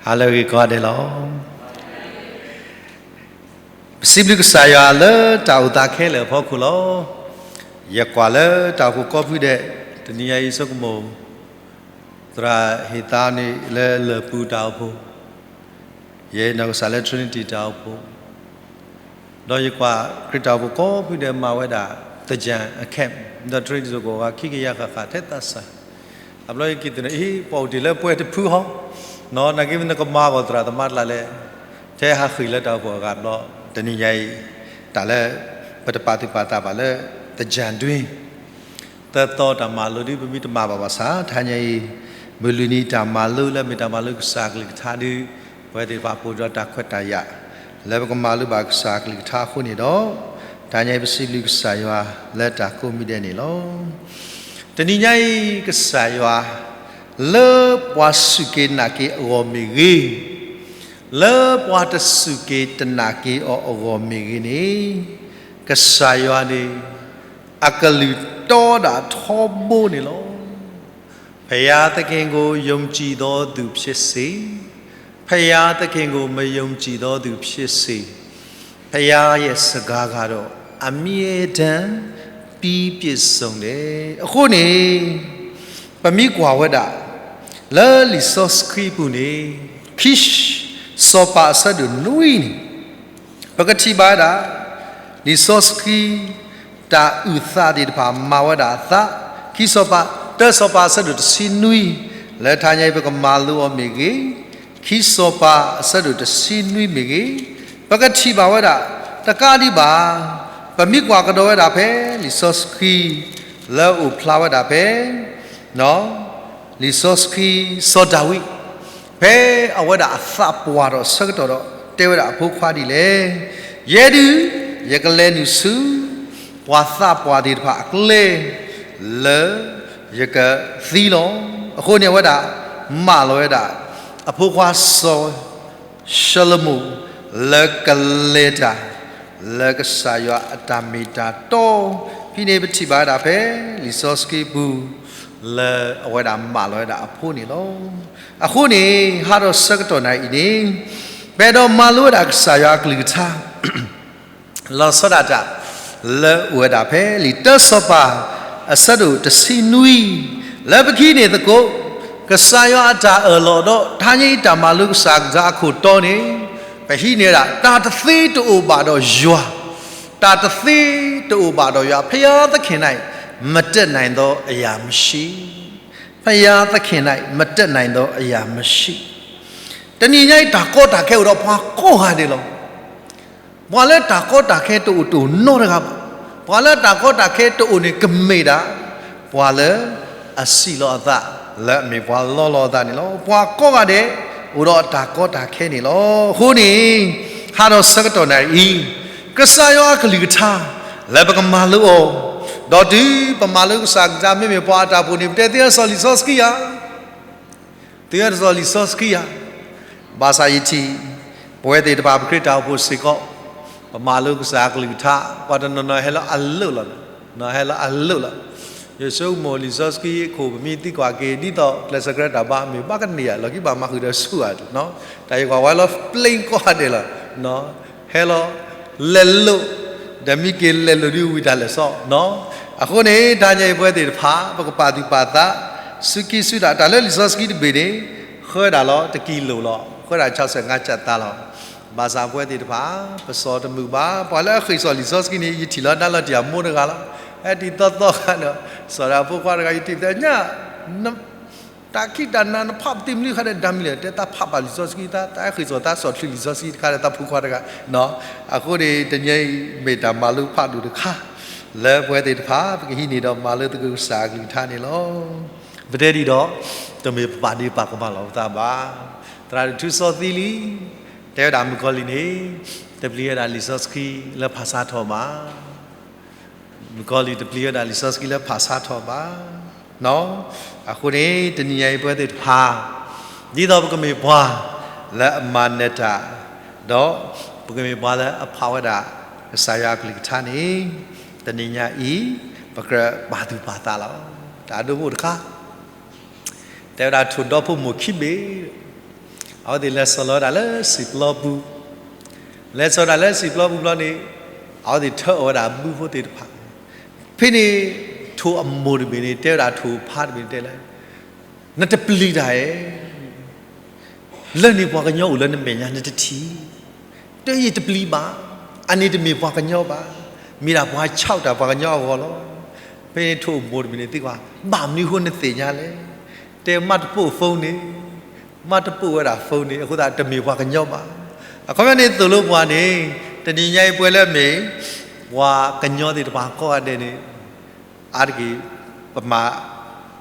အါလၢအဂ့ၤကိးဂၤဒဲးလီၤ. ပစံးဘျုးကစၢ်ယွၤလၢတၢ်အိၣ်သးခဲလၢာ်အဖီခိၣ်လီၤ. ယကွၢ်လၢတၢ်အိၣ်ဖှိၣ်ကိးဖုဒဲး, တနံၤညါအံၤဆိကမိၣ် သရၣ်ဟ့ၣ်သါန့ၣ်လၢလၢၢ်ပူၤတၢ်အိၣ်ဖှိၣ်, ယနီၢ်ကစၢ်လၢ Trinity တၢ်အိၣ်ဖှိၣ် ဒီးယကွၢ်ခရံာ်တၢ်အိၣ်ဖှိၣ်ကိးဖုဒဲးမၤဝဲဒၣ် သင်္ကြန် အ camp ဒီး Trinity စ့ၢ်ကီး ဂၤခံကယၤဃၣ်ဃၣ်ထဲသးစၢ်, အဘျီယက့ၤသ့ၣ်နီၣ်အံၤ ပှၤအိၣ်တ့ၢ်လၢပှဲၤတဖုဟီ, နာ်က့မ့ၢ်နကမၤအဂီၢ်သရၣ်သမါတကျါလဲၣ်, ထဲဟးဃ့ၢ်လၢတၢ်အိၣ်ဖှိၣ်အဂၤဘျီ, တနံၤညါအံၤ တၢ်လၢ ပတပာ်သူၣ်ပာ်သးဘၣ်လၢ သင်္ကြန်တွင်း သၢသီတၢ်မၤလိဒုး ပမ့ၢ်တမၤဘၣ်ဘၣ်ဆၣ် တဟါညါအံၤ မုၢ်လွံၢ်နံၤတၢ်မၤလိလၢမ့ၢ်တၢ်မၤလိကစၢ်အကလုၢ်ကထါဒုး ပဝဲသ့ၣ်တဖၣ်ပအိၣ်ဒီးတၢ်ခွဲးတၢ်ယာ် လၢပကမၤလိဘၣ်ကစၢ်အကလုၢ်ကထါအဃိန့ၣ်ဒီး တဟါညါအံၤပစံးဘျုးကစၢ်ယွၤလၢတၢ်ကိးမံၤဒဲးန့ၣ်လီၤ. တနံၤညါအံၤ ကစၢ်ယွၤ လၢပှၤစူၢ်က့ၤနာ်က့ၤအဂီၢ်မ့ၢ်ဂ့ၤ, လၢပှၤတစူၢ်က့ၤတနာ်က့ၤအီၤအဂီၢ်မ့ၢ်ဂ့ၤန့ၣ်, ကစၢ်ယွၤန့ၣ် အကလုၢ်တီဒၣ်ထီဘိန့ၣ်လီၤ. ဘုရားသခင်ကို ယုံကြည်သောသူဖြစ်စေ, ဘုရားသခင်ကို မယုံကြည်သောသူဖြစ်စေ, ဘုရားရဲ့စကားကတော့ အမြဲတမ်းပြီးပြည့်စုံတယ်. အဃိန့ၣ် ပမ့ၢ်ကွၢ်ဝဲဒၣ် လၢလံာ်စီဆှံပူၤန့ၣ် ခံစီၤပၤအဆၢဒိၣ်နွံန့ၣ် ပကထံၣ်ဘၣ်ဝဲဒၣ် လံာ်စီဆှံ တၢ်အုၣ်သးသ့ၣ်တဖၣ်မၤဝဲဒၣ်အသး, ခံစီၤပၤ, တၢစီၤပၤအဆၢဒိၣ်တဆံနွံ, လၢတဟါညါအံၤပကမၤလိအီၤမ့ၢ်ဂ့ၤ, ခံစီၤပၤအဆၢဒိၣ်တဆံနွံမ့ၢ်ဂ့ၤ, ပကထံၣ်ဘၣ်ဝဲဒၣ် တကးဒံးဘၣ်, ပမ့ၢ်ကွၢ်ကဒီးဝဲဒၣ်ဖဲ လံာ်စီဆှံ လၢအအိၣ်ဖျါဝဲဒၣ်ဖဲ လံာ်စီဆှံ စီၤဒၤဝံး ဖဲအဝဲဒၣ်အသးပှၢ်ထီၣ်အဆၢကတီၢ်ဒီး တဲဝဲဒၣ်အဖိခွါဒ်လဲၣ်, ယဲဒုး ယကလဲၤနုာ်ဆူ ပှၤသးပှၢ်သ့ၣ်တဖၣ်အကျဲ လၢယကသံလီၤ. အဃိန့ၣ် အဝဲဒၣ်မၢလီၤဝဲဒၣ် အဖိခွါစီၤ ၡလိၤမိၣ် လၢကလဲၤတၢ် လၢကစၢ်ယွၤအတၢ်မ့ၢ်တၢ်တီ, ဖဲန့ၣ်ပထံၣ်ဘၣ်ဝဲဒၣ်ဖဲ လံာ်စီဆှံပူၤ လၢအဝဲဒၣ်မၢလီၤဝဲဒၣ်အဖိန့ၣ်လီၤ. အဃိန့ၣ် ဟးထီၣ်ဆၢကတီၢ်နၤအံၤန့ၣ် ပအဲၣ်ဒိးမၤလိဝဲဒၣ်ကစၢ်ယွၤအကလုၢ်ကထါ လီၤဆီဒၣ်တၢ် လၢအအိၣ်ဝဲဒၣ်ဖဲလံာ်တၢစီၤပၤ အဆၢဒိၣ်တဆံနွံ, လၢပကဟံးန့ၢ်သကိး ကစၢ်ယွၤအတၢ်အၢၣ်လီၤဒီး တဟါညါအံၤတၢ်မၤလိကစၢ်အကလုၢ်ကထါအခိၣ်တီန့ၣ် ပဟံးန့ၢ်ဝဲဒၣ် တၢ်တသ့တအိၣ်ဘၣ်ဒီးယွၤ, တၢ်တသ့တအိၣ်ဘၣ်ဒီးယွၤ, ဘုရားသခင်၌ မတတ်နိုင်သောအရာမရှိ, ဘုရားသခင်၌ မတတ်နိုင်သောအရာမရှိ. တနံၤညါအံၤ တၢ်ကီတၢ်ခဲအိၣ်ဒီးပှၤကိးဂၤဒဲးလီၤ. ပှၤလၢတၢ်ကီတၢ်ခဲတအိၣ်တအိၣ်နီတဂၤဘၣ်. ပှၤလၢတၢ်ကီတၢ်ခဲတအိၣ်န့ၣ် ကမ့ၢ်ဒၣ် ပှၤလၢအစံၣ်လီၤအသး လၢအမ့ၢ်ပှၤလီလီၤအသးန့ၣ်လီၤ. ပှၤကိးဂၤဒဲး အိၣ်ဒီးတၢ်ကီတၢ်ခဲန့ၣ်လီၤ. အဃိန့ၣ် ဟးထီၣ်ဆၢကတီၢ်နၤအံၤ ကစၢ်ယွၤအကလုၢ်ကထါ လၢပကမၤလိအီၤ, ဒီးတုၤပမၤလိကစၢ်အကလုၢ်ကထါ မ့မ့ၢ်ပှၤအတၢ်အိၣ်ဖှိၣ်န့ၣ် ပတဲသ့စီၤလံာ်စီဆှံဧါ သ့စီၤလံာ်စီဆှံဧါ. ဘၣ်ဆၣ်ယထံၣ် ပဝဲသ့ၣ်တဖၣ် ပခရံာ်တၢ်အိၣ်ဖှိၣ်စ့ၢ်ကီး ပမၤလိကစၢ်အကလုၢ်ကထါ ပှၤတနီၤနီၤဟဲလီၤအလိၣ်လီၤ, ဟဲလီၤအလိၣ်လီၤ. ယဆိကမိၣ်လံာ်စီဆှံအခိၣ် ပမ့ၢ်သံကွၢ်က့ၤ ဒ်သိးကျဲးစၢးကရၢတၢ်ဘါ မ့ၢ်ဘၣ်ကန့ၢ်ဧါ လီၢ်ခံဘၣ်မၤဃုာ်ဒီးဆူၣ်ဧါ, တၢ်ယကွၢ်ဝဲလီၤ ပျ့ၤကိးဂၤဒဲးလီၤ. ဟဲလီၤ လဲၤလိာ်, ဒီးမ့ၢ်က့ၤလဲၤလိာ်ဒ်ဝံၤတၢ်လဲၤစီ, အဃိန့ၣ် တဟါညါအံၤပဝဲသ့ၣ်တဖၣ် ပကပာ်သူၣ်ပာ်သး စူးကံၢ်စူးတၢ် တၢ်လၢလံာ်စီဆှံတဘ့ၣ်န့ၣ် ဃၢဒၣ်လီၤ တကံလိာ်လီၤ, ဃၢဒၣ် ခြောက်ဆယ့်ငါး ကျပ်သား လီၤ. ဘၣ်ဆၣ်ပဝဲသ့ၣ်တဖၣ် ပစိာ်တမုာ်ဘၣ်, ပှၤလၢအဃ့ၢ်စိာ်လံာ်စီဆှံန့ၣ် ယထံၣ်လီၤဒၣ်လီၤတံၢ်အမိၢ်တဂၤလီၤ. ဟဲတံၤသီသီခါဒီး စိာ်ဒီးအဖိခွါတဂၤ ယထံၣ်ပသ့ၣ်ညါ တၢ်ခံးတၢ်နၤ နဖးပသံမနုၤခါဒီး ဒၣ်မံၤလဲၣ်, တဲသးဖးဘၣ်လံာ်စီဆှံ, သးဟဲဃ့ၢ်စိာ် သးစိာ်ချုးလံာ်စီဆှံတခါဒီး သးဖိခွါတဂၤ, အဃိန့ၣ် တနံၤအံၤမ့ၢ်တၢ်မၤလိဖးဒိၣ်တခါ လၢပဝဲသ့ၣ်တဖၣ် ပကဟံးန့ၢ်ဒီးမၤလိသကိးကစၢ်အကလုၢ်ကထါန့ၣ်လီၤ. ပတဲဒ်ဒီး တမ့ၢ်ပပာ်ဒ့ၣ်ပာ်ကမၣ်လီၤပသးဘၣ်. သရၣ်ဒိၣ်ထူစီသံလံ, တဲဝဲဒၣ်မုၣ်ကီၤလံၢ်န့ၣ် တပျံၤဝဲဒၣ်လံာ်စီဆှံလၢဖးဆါထီၣ်ဘၣ်. မုၣ်ကီၤလံၢ်တပျံၤဝဲဒၣ်လံာ်စီဆှံလၢဖးဆါထီၣ်ဘၣ်. အဃိန့ၣ် တနံၤညါအံၤပဝဲသ့ၣ်တဖၣ် ဒ်သိးပကမ့ၢ်ပှၤလၢအမၤနၢၤတၢ် ဒီးပကမ့ၢ်ပှၤလၢအဖးဝဲဒၣ် ကစၢ်ယွၤအကလုၢ်ကထါန့ၣ် တနံၤညါအံၤ ပကြၢးပာ်သူၣ်ပာ်သးလီၤ. တၢ်ဒိဖိတခါ တဲဝဲဒၣ်ထိၣ်ဒီဖိမိၢ်ခံဘ့ၣ်, အဝဲသ့ၣ်လဲၤစိာ်လီၤဝဲဒၣ်လၢစံာ်ပျီပူၤ, လဲၤစိာ်ဝဲဒၣ်လၢစံာ်ပျီပူၤဘျီန့ၣ်, အဝဲသ့ၣ်ထၢအီၣ်ဝဲဒၣ်ဘုဖိသ့ၣ်တဖၣ်, ဖဲန့ၣ်, ထိၣ်အမိၢ်တဘ့ၣ်န့ၣ် တဲဝဲဒၣ်ထိၣ်ဖါတဘ့ၣ်န့ၣ်တဲလဲၣ်, နတပျံၤတၢ်ဧါ, လၢန့ၣ်ပှၤကညီအိၣ်လၢနမဲာ်ညါနတထံၣ်, တယံာ်တပျံၤဘၣ်, အန့ၣ်တမ့ၢ်ပှၤကညီဘၣ်, မ့ၢ်ဒၣ်ပှၤဆါတၢ်ပှၤကညီအဂီၢ်လီၤ. ဖဲန့ၣ်ထိၣ်မိၢ်တဘ့ၣ်န့ၣ်သံကွၢ်, ဘၣ်မနုၤအဃိနသ့ၣ်ညါလဲၣ်, တဲမ့ၢ်တပိာ် phone န့ၣ်, မ့ၢ်တပိာ်ဝဲဒၣ် phone န့ၣ် အဃိသတးတမ့ၢ်ပှၤကညီဘၣ်. အခီပညီန့ၣ်သိၣ်လိပှၤန့ၣ်, တနံၤညါအံၤပဝဲလၢအမ့ၢ် ပှၤကညီသ့ၣ်တဖၣ်ကိးဂၤဒဲးန့ၣ်, အါတက့ၢ်, ပမၤ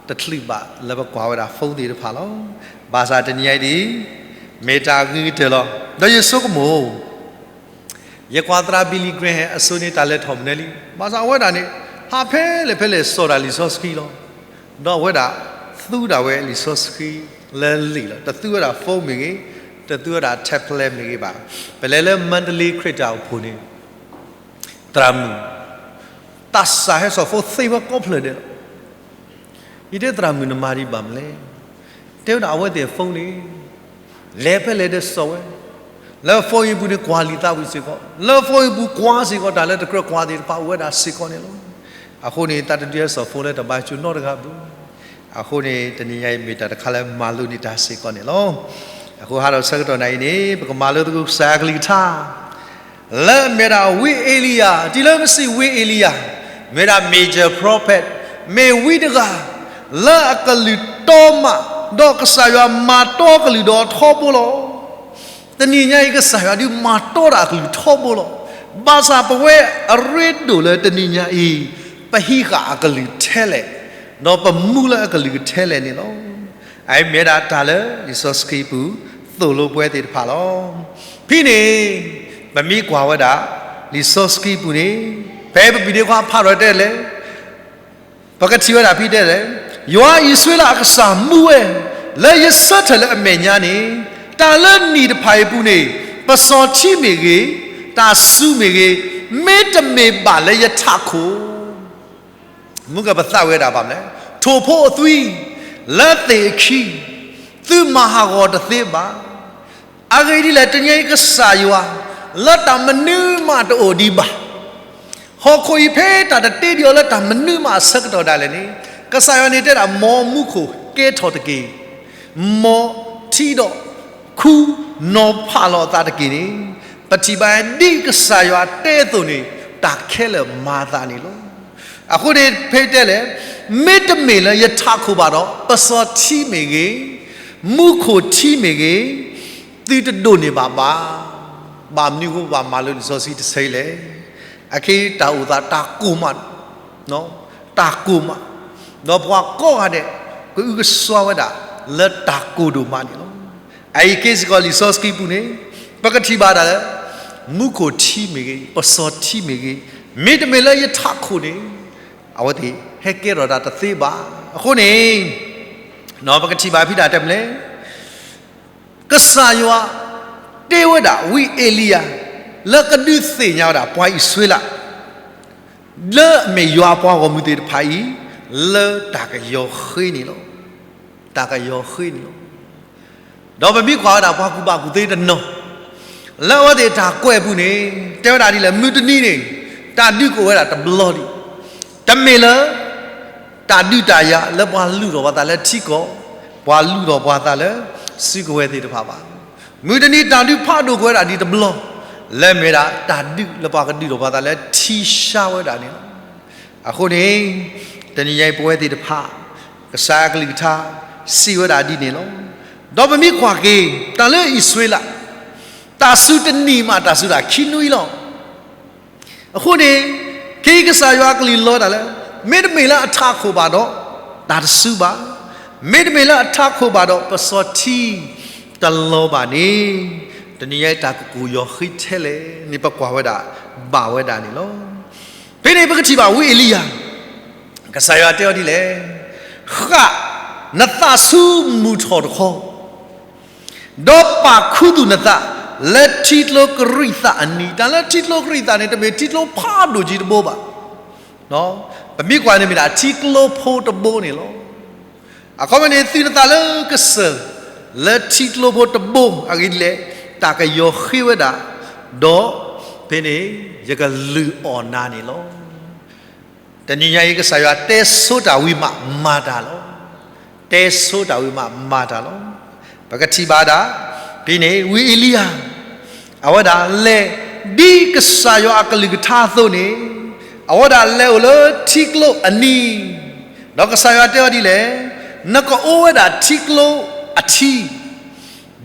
တချုးဘၣ်လၢပကွၢ်ဝဲဒၣ် phone သ့ၣ်တဖၣ်လီၤ. ဘၣ်ဆၣ်တနံၤညါအံၤဒ်အံၤ, မ့ၢ်တၢ်ဂ့ၤကတၢၢ်လီၤ. ဒီးယဆိကမိၣ် ယကွၢ်သရၣ် Billy Graham အစိၤန့ၣ် တၢ်လဲၤထီၣ်မနုၤလံ. ဘၣ်ဆၣ်အဝဲဒၣ်န့ၣ်, ဟးဖဲလဲၣ်ဖဲလဲၣ်စိာ်တၢ်လံာ်စီဆှံလီၤ. ဒီးအဝဲဒၣ်, သူဒၣ်ဝဲလံာ်စီဆှံလၢလံာ်လီၤ. တသူဝဲဒၣ် phone မ့ၢ်ဂ့ၤ, တသူဝဲဒၣ် tablet မ့ၢ်ဂ့ၤဘၣ်. ပလဲၤလၢ Mandalay ခရံာ်တၢ်အိၣ်ဖှိၣ်န့ၣ်, သရၣ်မုၣ်, တၢ်စၢ်ဟဲစိာ် phone သ့ဝဲကိးဖျၢၣ်ဒဲးလီၤ. ယတဲသရၣ်မုၣ်နမၤဒံးဘၣ်မနုၤလဲၣ်. တဲဝဲဒၣ်အဝဲသ့ၣ်အ phone န့ၣ်, လဲၤဖဲလဲၣ်ဒီးစိာ်ဝဲ, လၢ phone အပူၤန့ၣ်ကွၢ်လံာ်သးဝံၣ်စ့ၢ်ကီး, လၢ phone အပူၤကွၢ်စ့ၢ်ကီး တၢ်လၢတကြၢးကွၢ်သ့ၣ်တဖၣ်အိၣ်ဝဲဒၣ်စ့ၢ်ကီးန့ၣ်လီၤ. အဃိန့ၣ် သးတဒုးဟဲစိာ် phone လၢတၢ်ဘါစၢၤနီတဂၤဘၣ်. အဃိန့ၣ် တနံၤညါအံၤမ့ၢ်တၢ်တခါလၢမၤလိန့ၢ်တၢ်စ့ၢ်ကီးန့ၣ်လီၤ. အဃိဟါဒီးဆၢကတီၢ်နၤအံၤန့ၣ် ပကမၤလိသကိးကစၢ်ယွၤကလုၢ်ကထါ လၢအမ့ၢ်ဒၣ်ဝံအ့လံယၤ, တုၤလၢပစံးဝံအ့လံယၤ, မ့ၢ်ဒၣ် major prophet, မ့ၢ်ဝံတဂၤ, လၢအကလုၢ်တီမး, ဒီးကစၢ်ယွၤမၤတီကလုၢ်ဒီးထီဘိလီၤ. တနံၤညါအံၤကစၢ်ယွၤဒုးမၤတီဒၣ်အကလုၢ်ထီဘိလီၤ. ဘၣ်ဆၣ်ပဝဲအရ့ဒိၣ်လၢတနံၤညါအံၤ, ပဟံးဃာ်အကလုၢ်ထဲလဲၣ်, ဒီးပမူလၢအကလုၢ်ထဲလဲၣ်န့ၣ်လီၤ. အအံၤမ့ၢ်ဒၣ်တၢ်လၢလံာ်စီဆှံပူၤ သိၣ်လိပဝဲသ့ၣ်တဖၣ်လီၤ. ဖဲန့ၣ်, ပမ့ၢ်ကွၢ်ဝဲဒၣ် လံာ်စီဆှံပူၤန့ၣ်, ဖဲပပံၤဒ့ခွါဖးထီၣ်တဲလဲၣ်, ပကထံၣ်ဝဲဒၣ်ဖဲတဲလဲၣ်, ယွၤအံၣ်စရ့လးအကစၢ်မူဝဲ, လၢယဆၢထၢၣ်လၢအမဲာ်ညါန့ၣ်, တၢ်လၢနံၣ်တဖၣ်အံၤပူၤန့ၣ်, ပစီၤထံမ့ၢ်ဂ့ၤ, တၢ်စူၤမ့ၢ်ဂ့ၤ, မ့တမ့ၢ်ဘၣ်လၢယထးခိၣ် မုၢ်ကပသးဝဲဒၣ်ဘၣ်မလဲၣ်, ထိၣ်ဖိအသွံ, လၢသ့ၣ်အခံ, သုမၤဟးဂီၤတသ့ဘၣ်. အဂ့ၢ်ဒ်လဲၣ် တနံၤအံၤကစၢ်ယွၤ, လၢတၢ်မနုၤမးတအိၣ်ဒံးဘၣ်. ဟီၣ်ခိၣ်အံၤဖဲတၢ်တတ့ဒံးအီၤလၢတၢ်မနုၤမးအဆၢကတီၢ်ဒၣ်လဲာ်န့ၣ်, ကစၢ်ယွၤန့ၣ်တဲဒၣ် မ်မူခိၣ်ကဲထီၣ်တက့ၢ်. မ်ထံဒီးခူနီၤဖးလီၤအသးတက့ၢ်န့ၣ်, ပထံၣ်ဘၣ်ဒ်ကစၢ်ယွၤတဲအသိးန့ၣ်, တၢ်ခဲလၢာ်မၤအသးန့ၣ်လီၤ. အဃိန့ၣ်ဖဲတဲလဲၣ်, မ့တမ့ၢ်လၢယထးခိၣ်ဘၣ်ဒီး ပစီၤထံမ့ၢ်ဂ့ၤ, မူခိၣ်ထံမ့ၢ်ဂ့ၤ, သုတဒိးန့ၢ်ဘၣ်ဘၣ်. ဘၣ်မနုၤအဃိပဘၣ်မၤလိလံာ်စီဆှံတဆၢအံၤလဲၣ်. အခဲအံၤတၢ်အိၣ်သးတၢ်ကိၢ်မး, တၢ်ကိၢ်မး, ဒီးပှၤကိးဂၤဒဲး ကအုကစွါဝဲဒၣ်လၢတၢ်ကိၢ်ဒိၣ်မးန့ၣ်လီၤ. အအံၤက့စ့ၢ်ကီးလံာ်စီဆှံပူၤန့ၣ်, ပကထံၣ်ဘၣ်ဒၣ်လၢ မူခိၣ်ထံမ့ၢ်ဂ့ၤ, ပစီၤထံမ့ၢ်ဂ့ၤ, မ့တမ့ၢ်လၢယထးခိၣ်န့ၣ်, အဝဲသ့ၣ်ဟဲကဲထီၣ်တၢ်တသ့ဘၣ်. အဃိန့ၣ်, ပကထံၣ်ဘၣ်ဖဲဒၣ်တဲမလဲၣ် ကစၢ်ယွၤတဲဝဲဒၣ်ဝံအ့လံယၤ, လၢကဒုးသ့ၣ်ညါဝဲဒၣ်ပှၤအံၣ်စရ့လး, လၢအမ့ၢ်ယွၤအပှၤဂီၢ်မုၢ်သ့ၣ်တဖၣ်အံၤ, လၢတၢ်ကယီၤဃ့န့ၣ်လီၤ. တၢ်ကယီၤဃ့န့ၣ်လီၤ. ဒီးပမ့ၢ်ကွၢ်ဝဲဒၣ်ပှၤကူၣ်ဘၣ်ကူၣ်သ့တနီၤ, လၢအဝဲသ့ၣ်တၢ်ကွဲးအပူၤန့ၣ်, တဲဝဲဒၣ်ဒ်လဲၣ်, မုၢ်တနံၤန့ၣ်, တၢ်ဒုးကအိၣ်ဝဲဒၣ်တဘျီဒံး, တမ့ၢ်လၢ တၢ်ဒုးတၢ်ယၤလၢပှၤလုၢ်ထီၣ်ပှၤသးလၢထံကီၢ်, ပှၤလုၢ်ထီၣ်ပှၤသးလၢစုကဝဲၤသ့ၣ်တဖၣ်ဘၣ်. မုၢ်တနံၤတၢ်ဒုးဖးဒိၣ်ကွံာ်ဝဲဒၣ်ဒံးတဘျီ, လၢမ့ၢ်ဒၣ်တၢ်ဒုးလၢပှၤကဒုးထီၣ်ပှၤသးလၢထံဆါဝဲဒၣ်န့ၣ်လီၤ. အဃိန့ၣ်, တနံၤညါအံၤပဝဲသ့ၣ်တဖၣ်, ကစၢ်ယွၤကလုၢ်ကထါစံးဝဲဒၣ်ဒ်န့ၣ်လီၤ. ဒီးပမ့ၢ်ကွၢ်က့ၤ တၢ်လၢအံၣ်စရ့လး, တၢ်စူၤတနံၤမးတၢ်စူၤဒၣ်ခံနွံလီၤ. အဃိန့ၣ်, ခဲအံၤကစၢ်ယွၤအကလုၢ်လီၤတၢ်လၢ, မ့တမ့ၢ်လၢအထးခိၣ်ဘၣ်ဒီး, တၢ်တစူၤဘၣ်, မ့တမ့ၢ်လၢအထးခိၣ်ဘၣ်ဒီး ပစီၤထံတလီၤဘၣ်န့ၣ်, တနံၤညါအံၤတၢ်ကကိၢ်ယီၤဃ့ထဲလဲၣ်န့ၣ် ပကွၢ်ဝဲဒၣ်, ဘၣ်ဝဲဒၣ်န့ၣ်လီၤ. ဖဲန့ၣ်ပကထံၣ်ဘၣ်ဝံအ့လံယၤ, ကစၢ်ယွၤတဲအီၤဒ်လဲၣ်, ဃၣ်, နသးဆူမုၢ်ထီၣ်တခီ ဒီးပာ်ခူသူၣ်နသးလၢထံကျိကရံးသးအနံၤ, တၢ်လၢထံကျိကရံးသးန့ၣ် တမ့ၢ်ထံကျိဖးဒိၣ်ကံတဘိဘၣ်. ပမ့ၢ်ကွၢ်န့ၣ်မ့ၢ်ဒၣ်ထံကျိဖိတဘိန့ၣ်လီၤ. အခီပညီန့ၣ် သုးနသးလၢကစၢၢ် လၢထံကျိဖိတဘိအဂ့ၢ်ဒ်လဲၣ်, တၢ်ကယီၤဃ့ဝဲဒၣ်, ဒီးဖဲန့ၣ်ယကလုၢ်အီၣ်နၤန့ၣ်လီၤ. တနံၤညါအံၤ ကစၢ်ယွၤတဲဆိတၢ်ဝံၤမးမၤတၢ်လီၤ. တဲဆိတၢ်ဝံၤမးမၤတၢ်လီၤ. ပကထံၣ်ဘၣ်ဒၣ် ဖဲန့ၣ် ဝံအ့လံယၤ အဝဲဒၣ်လဲၤ ဒ်ကစၢ်ယွၤအကလုၢ်ကထါအသိးန့ၣ်, အဝဲဒၣ်လဲၤအိၣ်လၢထံကျိအနံၤ, ဒီးကစၢ်ယွၤတဲဝဲဒ်လဲၣ်, နကအိၣ်ဝဲဒၣ်ထံကျိအထံ,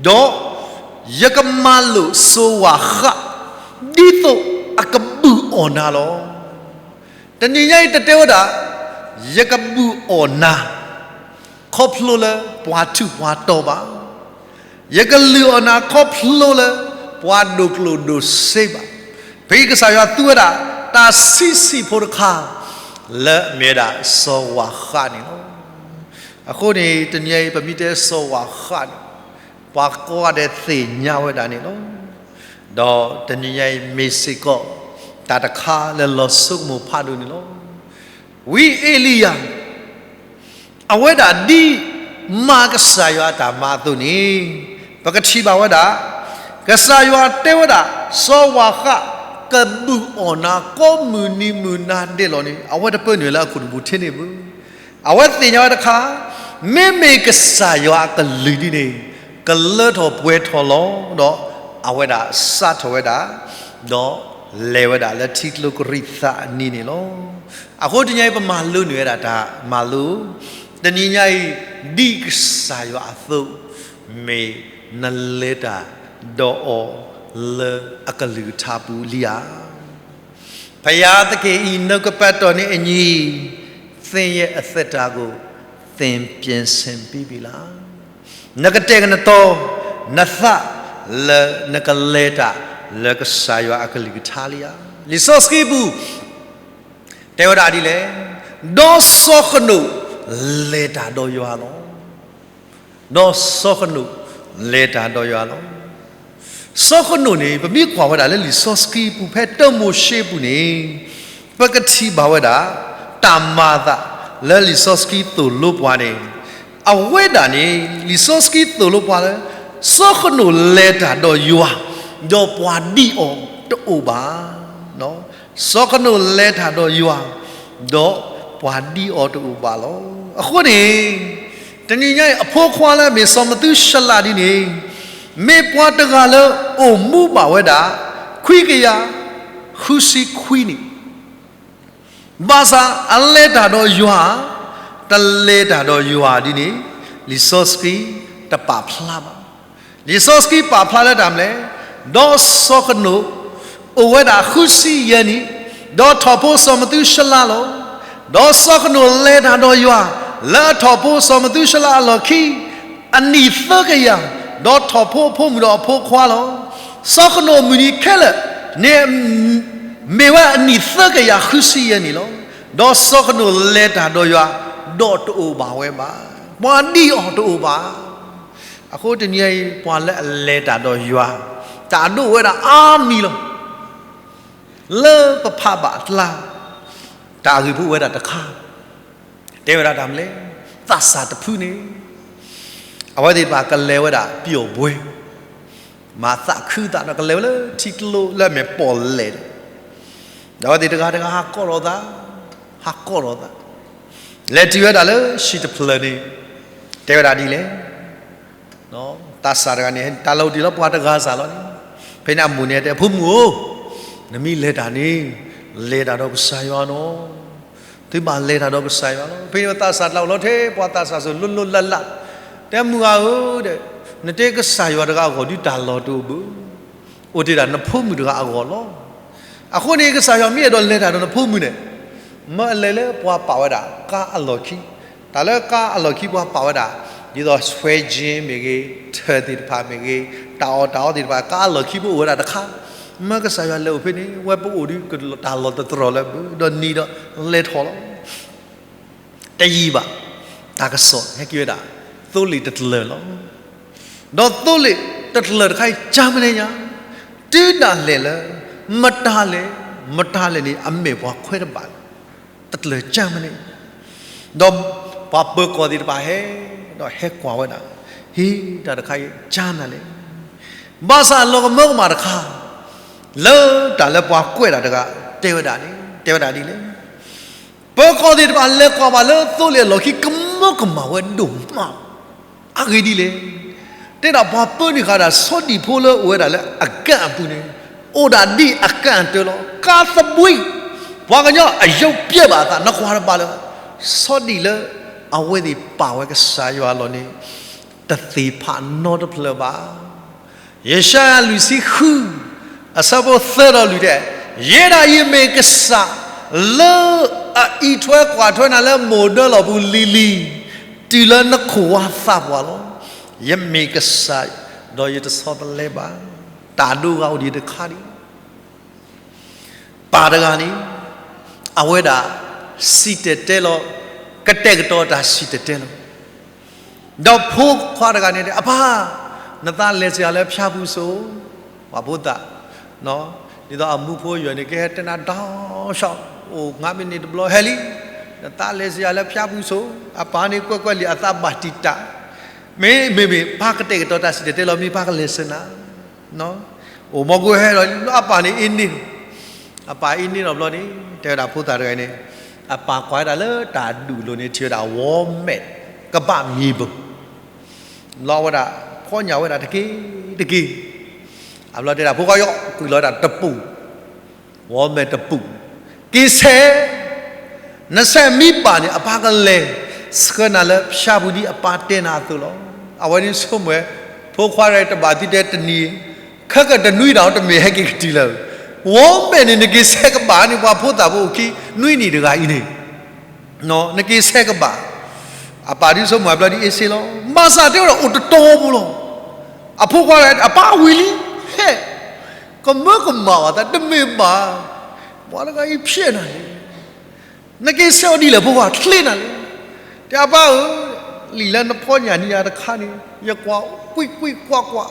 ဒီးယကမၤလိာ်စိၤဝၣ်ဃး ဒ်သိးအကဘုၣ်အီၣ်နၤလီၤ. တနံၤညါအံၤတတဲဝဲဒၣ် ယကဘုၣ်အီၣ်နၤ ခီဖျိလၢပှၤထူးပှၤတီၤဘၣ်. ယကလုၢ်အီၣ်နၤခီဖျိလၢပှၤဒိၣ်ကျိၣ်ဒိၣ်စ့ဘၣ်. ဖဲအံၤကစၢ်ယွၤသူဝဲဒၣ် တၢ်ဆံးဆံးဖိတခါ လၢအမ့ၢ်ဝဲဒၣ်စီၤဝၣ်ဃးန့ၣ်လီၤ. အဃိန့ၣ် တနံၤညါအံၤ ပမ့ၢ်တဲစီၤဝၣ်ဃးန့ၣ် ပှၤကိးဂၤဒဲးသ့ၣ်ညါဝဲဒၣ်န့ၣ်လီၤ. ဒီးတနံၤညါအံၤမ့ၢ်စ့ၢ်ကီး တၢ်တခါလၢလီၤဆိကမိၣ်ဖးဒိၣ်န့ၣ်လီၤ. ဝံအ့လံယၤ အဝဲဒၣ်ဒ်မၤကစၢ်ယွၤအတၢ်မၤအသိးန့ၣ်, ပကထံၣ်ဘၣ်ဝဲဒၣ် ကစၢ်ယွၤတဲဝဲဒၣ် စီၤဝၣ်ဃး ကဘုၣ်အီၣ်နၤကိးမုၢ်နံၤမုၢ်နၤဒဲးလီၤန့ၣ် အဝဲတပၢနုာ်လၢအခိၣ်တဘူၣ်ထဲန့ၣ်ဘၣ်. အဝဲသ့ၣ်ညါဝဲတခါ မ့မ့ၢ်ကစၢ်ယွၤအကလုၢ်ဒ်န့ၣ် ကလၢထီၣ်ပှဲၤထီၣ်လီၤ. ဒီးအဝဲဒၣ်စးထီၣ်ဝဲဒၣ် ဒီးလဲၤဝဲဒၣ်လၢထံကျိကရံးသးအနံၤန့ၣ်လီၤ. အဃိတနံၤညါအံၤ ပမၤလိန့ၢ်ဝဲဒၣ်တၢ်မၤလိ, တနံၤညါအံၤ ဒ်ကစၢ်ယွၤအသိး မ့ၢ်နလဲၤတၢ်ဒီးအီၤလၢအကလုၢ်ကထါပူၤလံဧါ. ဘုရားသခင် နကပာ်တော်နဲ့အညီ သင်ရဲ့အသက်တာကို သင်ပြင်ဆင်ပြီးပြီလား. နကတဲာ်ကတီၤနသး လၢနကလဲၤတၢ်လၢကစၢ်ယွၤအကလုၢ်ကထါလံဧါ. လံာ်စီဆှံပူၤ တဲဝဲဒၣ်ဒ်လဲၣ်, ဒီးစီၤဃနိာ်လဲၤတၢ်ဒီးယွၤလီၤ. ဒီးစီၤဃနိာ်လဲၤတၢ်ဒီးယွၤလီၤ. စီၤဃနိာ်န့ၣ် ပမ့ၢ်ကွၢ်ဝဲဒၣ်လၢလံာ်စီဆှံပူၤ ဖဲတၢမိၤၡ့ပူၤန့ၣ် ပကထံၣ်ဘၣ်ဝဲဒၣ် တၢ်မၤအသးလၢလံာ်စီဆှံသိၣ်လိပှၤန့ၣ်, အဝဲဒၣ်န့ၣ် လံာ်စီဆှံသိၣ်လိပှၤလၢ စီၤဃနိာ်လဲၤတၢ်ဒီးယွၤ, ဒီးပှၤဒံးအီၤတအိၣ်ဘၣ်. စီၤဃနိာ်လဲၤတၢ်ဒီးယွၤ, ဒီးပှၤဒံးအီၤတအိၣ်ဘၣ်လီၤ. အဃိန့ၣ် တနံၤညါအံၤ အဖိခွါလၢအမ့ၢ်စီၤမသူၤၡလးဒ်န့ၣ် မ့ၢ်ပှၤတဂၤလၢအိၣ်မူဘၣ်ဝဲဒၣ် ခွံကယၤဃုဆံခွံနံၣ်, ဘၣ်ဆၣ်အလဲၤတၢ်ဒီးယွၤ, တလဲၤတၢ်ဒီးယွၤဒ်န့ၣ် လံာ်စီဆှံတပာ်ဖျါဘၣ်. လံာ်စီဆှံပာ်ဖျါလၢတၢ်မနုၤလဲၣ်, ဒီးစီၤဃနိာ် အိၣ်ဝဲဒၣ်ဃုဆံယဲၢ်နံၣ်, ဒီးထီၣ်ဖိစီၤမသူၤၡလးလီၤ. ဒီးစီၤဃနိာ်လဲၤတၢ်ဒီးယွၤ လၢအထီၣ်ဖိစီၤမသူၤၡလးအလီၢ်ခံ အနံၣ်သၢကယၤ, ဒီးထီၣ်ဖိအဖိမုၣ်ဒီးအဖိခွါလီၤ. စီၤဃနိာ်အမုၢ်နံၤခဲလၢာ်န့ၣ် မ့ၢ်ဝဲအနံၣ်သၢကယၤဃုဆံယဲၢ်နံၣ်လီၤ. ဒီးစီၤဃနိာ်လဲၤတၢ်ဒီးယွၤ, ဒီးတအိၣ်ဘၣ်ဝဲဘၣ်, ပှၤဒံးအီၤတအိၣ်ဘၣ်. အဃိတနံၤအံၤ ပှၤလၢအလဲၤတၢ်ဒီးယွၤ တၢ်အဒိၣ်ဝဲဒၣ်အါမံၤလီၤ. လၢပဖးဘၣ်အကျါ တၢ်အဂ့ၢ်ဖိဝဲဒၣ်တခါ တဲဝဲဒၣ်တၢ်မနုၤလဲၣ်, သးစၢ်တဖုန့ၣ် အဝဲသ့ၣ်တဖၣ်ကလဲၤဝဲဒၣ်ပျီၣ်ဘှဲ, မၤသးခုသးဒီး ကလဲၤဝဲလၢထံကျိလၢအမ့ၢ်ပီၣ်လဲၣ်ဒီး ဒီးအဝဲသ့ၣ်တဂၤတဂၤဟးကိးထီၣ်သး, ဟးကိးထီၣ်သး, လဲၤတုၤဝဲဒၣ်လၢဟံၣ်တဖျၢၣ်န့ၣ် တဲဝဲဒၣ်ဒ်လဲၣ်, သးစၢ်တဂၤန့ၣ် တၢ်လီၤတံၢ်လီၤပှၤတဂၤစၢ်လီၤန့ၣ်, ဖဲန့ၣ်အမိၢ်န့ၣ်တဲ ဖိမုၣ်ဧၢ, နမ့ၢ်လဲၤတၢ်န့ၣ် လဲၤတၢ်ဒီးကစၢ်ယွၤနီၤ, သုဘၣ်လဲၤတၢ်ဒီးကစၢ်ယွၤလီၤ. ဖဲန့ၣ်သးစၢ်တဂၤအိၣ်လီၤထဲ ပှၤသးစၢ်စိၤလိၤလိၤလးလး, တဲမုၢ်ဂၤဧၢ, နတဲကစၢ်ယွၤတဂၤအဂီၢ်ဒုးတၢ်လီၢ်တအိၣ်ဘၣ်, အိၣ်တ့ၢ်ဒၣ်နဖိမုၣ်တဂၤအဂီၢ်လီၤ. အဃိန့ၣ် ကစၢ်ယွၤမ့ၢ်အဲၣ်ဒိးလဲၤတၢ်ဒီးနဖိမုၣ်န့ၣ်, မၢအလဲၤလၢပှၤပာ်ဝဲဒၣ်ကါအလီၢ်ခံ, တၢ်လၢကါအလီၢ်ခံပှၤပာ်ဝဲဒၣ်, ဒ်သိး ဆွဲခြင်း မ့ၢ်ဂ့ၤ, ထၢၣ်သ့ၣ်တဖၣ်မ့ၢ်ဂ့ၤ, တၢ်အီၣ်တၢ်အီသ့ၣ်တဖၣ် ကါအလီၢ်ခံပအိၣ်ဝဲဒၣ်တခါ, မၢကစၢ်ယွၤလဲၤအိၣ်ဖဲန့ၣ် ဝဲပအိၣ်ဒုးတၢ်လီၢ်တတြီၢ်လၢၤဘၣ်, ဒီးနံၤဒီးလဲၤထီၣ်လီၤ. တယံာ်ဘၣ် တၢ်ကစီၣ်ဟဲက့ၤဝဲဒၣ် သိလ့ၣ်တတလၢာ်လီၤ. ဒီးသိလ့ၣ်တတလၢာ်တခါအံၤ ကၢ်မနံၤညါ, တုၤဒၣ်လဲာ်လၢ မတၤလဲၣ် မတၤလဲၣ်န့ၣ် အမဲာ်ပှၤခွဲးတဘၣ်လၢၤ, တတလၢာ်ကၢ်မနံၤ, ဒီးပှၤပၢၤကီၢ်သ့ၣ်တဖၣ်ဟဲ, ဒီးဟဲကွၢ်ဝဲဒၣ် ဟ့ၣ်တၢ်တခါအံၤကၢ်နၤလဲၣ်. ဘၣ်ဆၣ်လီၤကမၢကမၣ်တခါ လၢတၢ်လၢပှၤကွဲးတၢ်တဂၤ တဲဝဲဒၣ်န့ၣ် တဲဝဲဒၣ်ဒ်လဲၣ်. ပၢၤကီၢ်သ့ၣ်တဖၣ်လဲၤကွၢ်ဘၣ်လၢသိလ့ၣ်အလီၢ်ခံ ကမၢကမၣ်ဝဲဒိၣ်မးလီၤ. အဂ့ၢ်ဒ်လဲၣ်. တဲဒၣ်ပှၤပၢနုာ်ဃာ်ဒၣ်ဆီဒံၣ်ဖိလၢအိၣ်ဝဲဒၣ်လၢအကၣ်အပူၤန့ၣ် အိၣ်ဒၣ်ဒ်အကၣ်အတၢၢ်လီၤ. ကါသဘှံး, ပှၤကညီအယုံပျဲၢ်ဘၣ်အသး နကွၢ်တဘၣ်လၢ ဆီဒံၣ်လၢအဝဲသ့ၣ်ပာ်ဝဲကစၢ်ယွၤအလီၢ်န့ၣ် တသ့ၣ်ဖးနီတဖျၢၣ်ဘၣ်. ယၡါယၤလွံၢ်ဆံဃု အဆၢဖိသၢဒီးလွံၢ်တဲ, ယဲဒၣ်ယမ့ၢ်ကစၢ် လၢအအံးထွဲကွၢ်ထွဲနၤလၢမိၢ်ဒၢလီၢ်ပူၤလံၤလံၤ, တုၤလၢနခိၣ်ဝါသးပှၢ်လီၤ. ယမ့ၢ်ကစၢ် ဒီးယတဆီတလဲဘၣ်. တၢ်ဒိဂၤအိၣ်ဒံးတခါဒံး ပၢ်တဂၤန့ၣ် အဝဲဒၣ် စံၣ်တဲၤတဲလီၤ, ကတဲာ်ကတီၤတၢ်စံၣ်တဲၤတဲလီၤ. ဒီးဖိခွါတဂၤန့ၣ် အပၢ်, နသးလဲၤစ့ၢ်လၢဖၠါပူၤစိၤ, ပှၤဖိသၣ်, ဒ်သိးအမူဖိယွၤန့ၣ် ကဟဲတဲနၤဒီး ဆီ အိၣ်ငါမ့ၢ်န့ၣ်တဘျီဟဲလံ, နသးလဲၤစ့ၢ်လၢဖၠါပူၤစိၤ, အပၢ်န့ၣ်ကွဲးကွဲးလံာ်အသးဘၣ်တံာ်တာ်, မ့မ့ၢ်မ့ၢ်ပၢ်ကတဲာ်ကတီၤတၢ်စံၣ်တဲၤတဲလီၤ မ့ၢ်ပၢ်ကလဲၤဆၢနၤ အိၣ်မီၢ်ကိၢ်ဟဲဒီး အပၢ်န့ၣ်အ့န့ၢ်, အပၢ်အ့န့ၢ်ဒီးဘျီန့ၣ် တဲဝဲဒၣ်ဖိသၣ်တဂၤန့ၣ်, အပၢ်ကွၢ်ဝဲဒၣ်လၢတၢ်ဒူၣ်လိၤန့ၣ် ထံၣ်ဝဲဒၣ် Walmart ကဘၣ်မံၤပူၤ, လီၤဝဲဒၣ် ဖီၣ်ညၣ်ဝဲဒၣ်တက့ၢ်တက့ၢ်, အဘျီတဲဒၣ်ဖိခွါယီၤ ကွံာ်လီၤဝဲဒၣ်တပူၤ Walmart တပူၤ, က့ၤဆဲး, နဆဲးမ့ၢ်ဘၣ်န့ၣ် အပၢ်ကလဲၤဆှၢနၤလၢဖၠါပူၤဒ်အပၢ်တဲနၤအသိးလီၤ. အဝဲန့ၣ်ဆိကမိၣ်ဝဲ, ဖိခွါတဂၤတဘၣ်သုတဲတနံၤ, ခဲကတနွံဒၣ်တမ့ၢ်ဟဲက့ၤကတုၤလၢ Walmart န့ၣ် နက့ၤဆဲးကဘၣ်န့ၣ် ပှၤဖိသၣ်ဖိအိၣ်ခံနွံနံၣ်တဂၤအံၤန့ၣ် နက့ၤဆဲးကဘၣ်, အပၢ်ဒုးဆိကမိၣ်အဘျီဒ်အ့ၣ်စ့လီၤ. ဘၣ်ဆၣ်တဲဝဲဒၣ်အိၣ်တတီၤဖိလီၤ. အဖိခွါ အပၢ်ဝံၤလံ, ဟဲ, ကမၢကမၣ်ဘၣ်သး တမ့ၢ်ဘၣ်, ပှၤတဂၤအံၤဖျဲးနၤလံ, နက့ၤဆဲးအီၤဒ်လဲၣ် ဖိခွါချ့နၤလံ. တဲအပၢ်ဧၢ, လံာ်လၢနဖီၣ်ညၣ်န့ၢ်ယၤတခါန့ၣ် ယကွၢ်ကွံာ်ကွံာ်ကွၢ်ကွၢ်,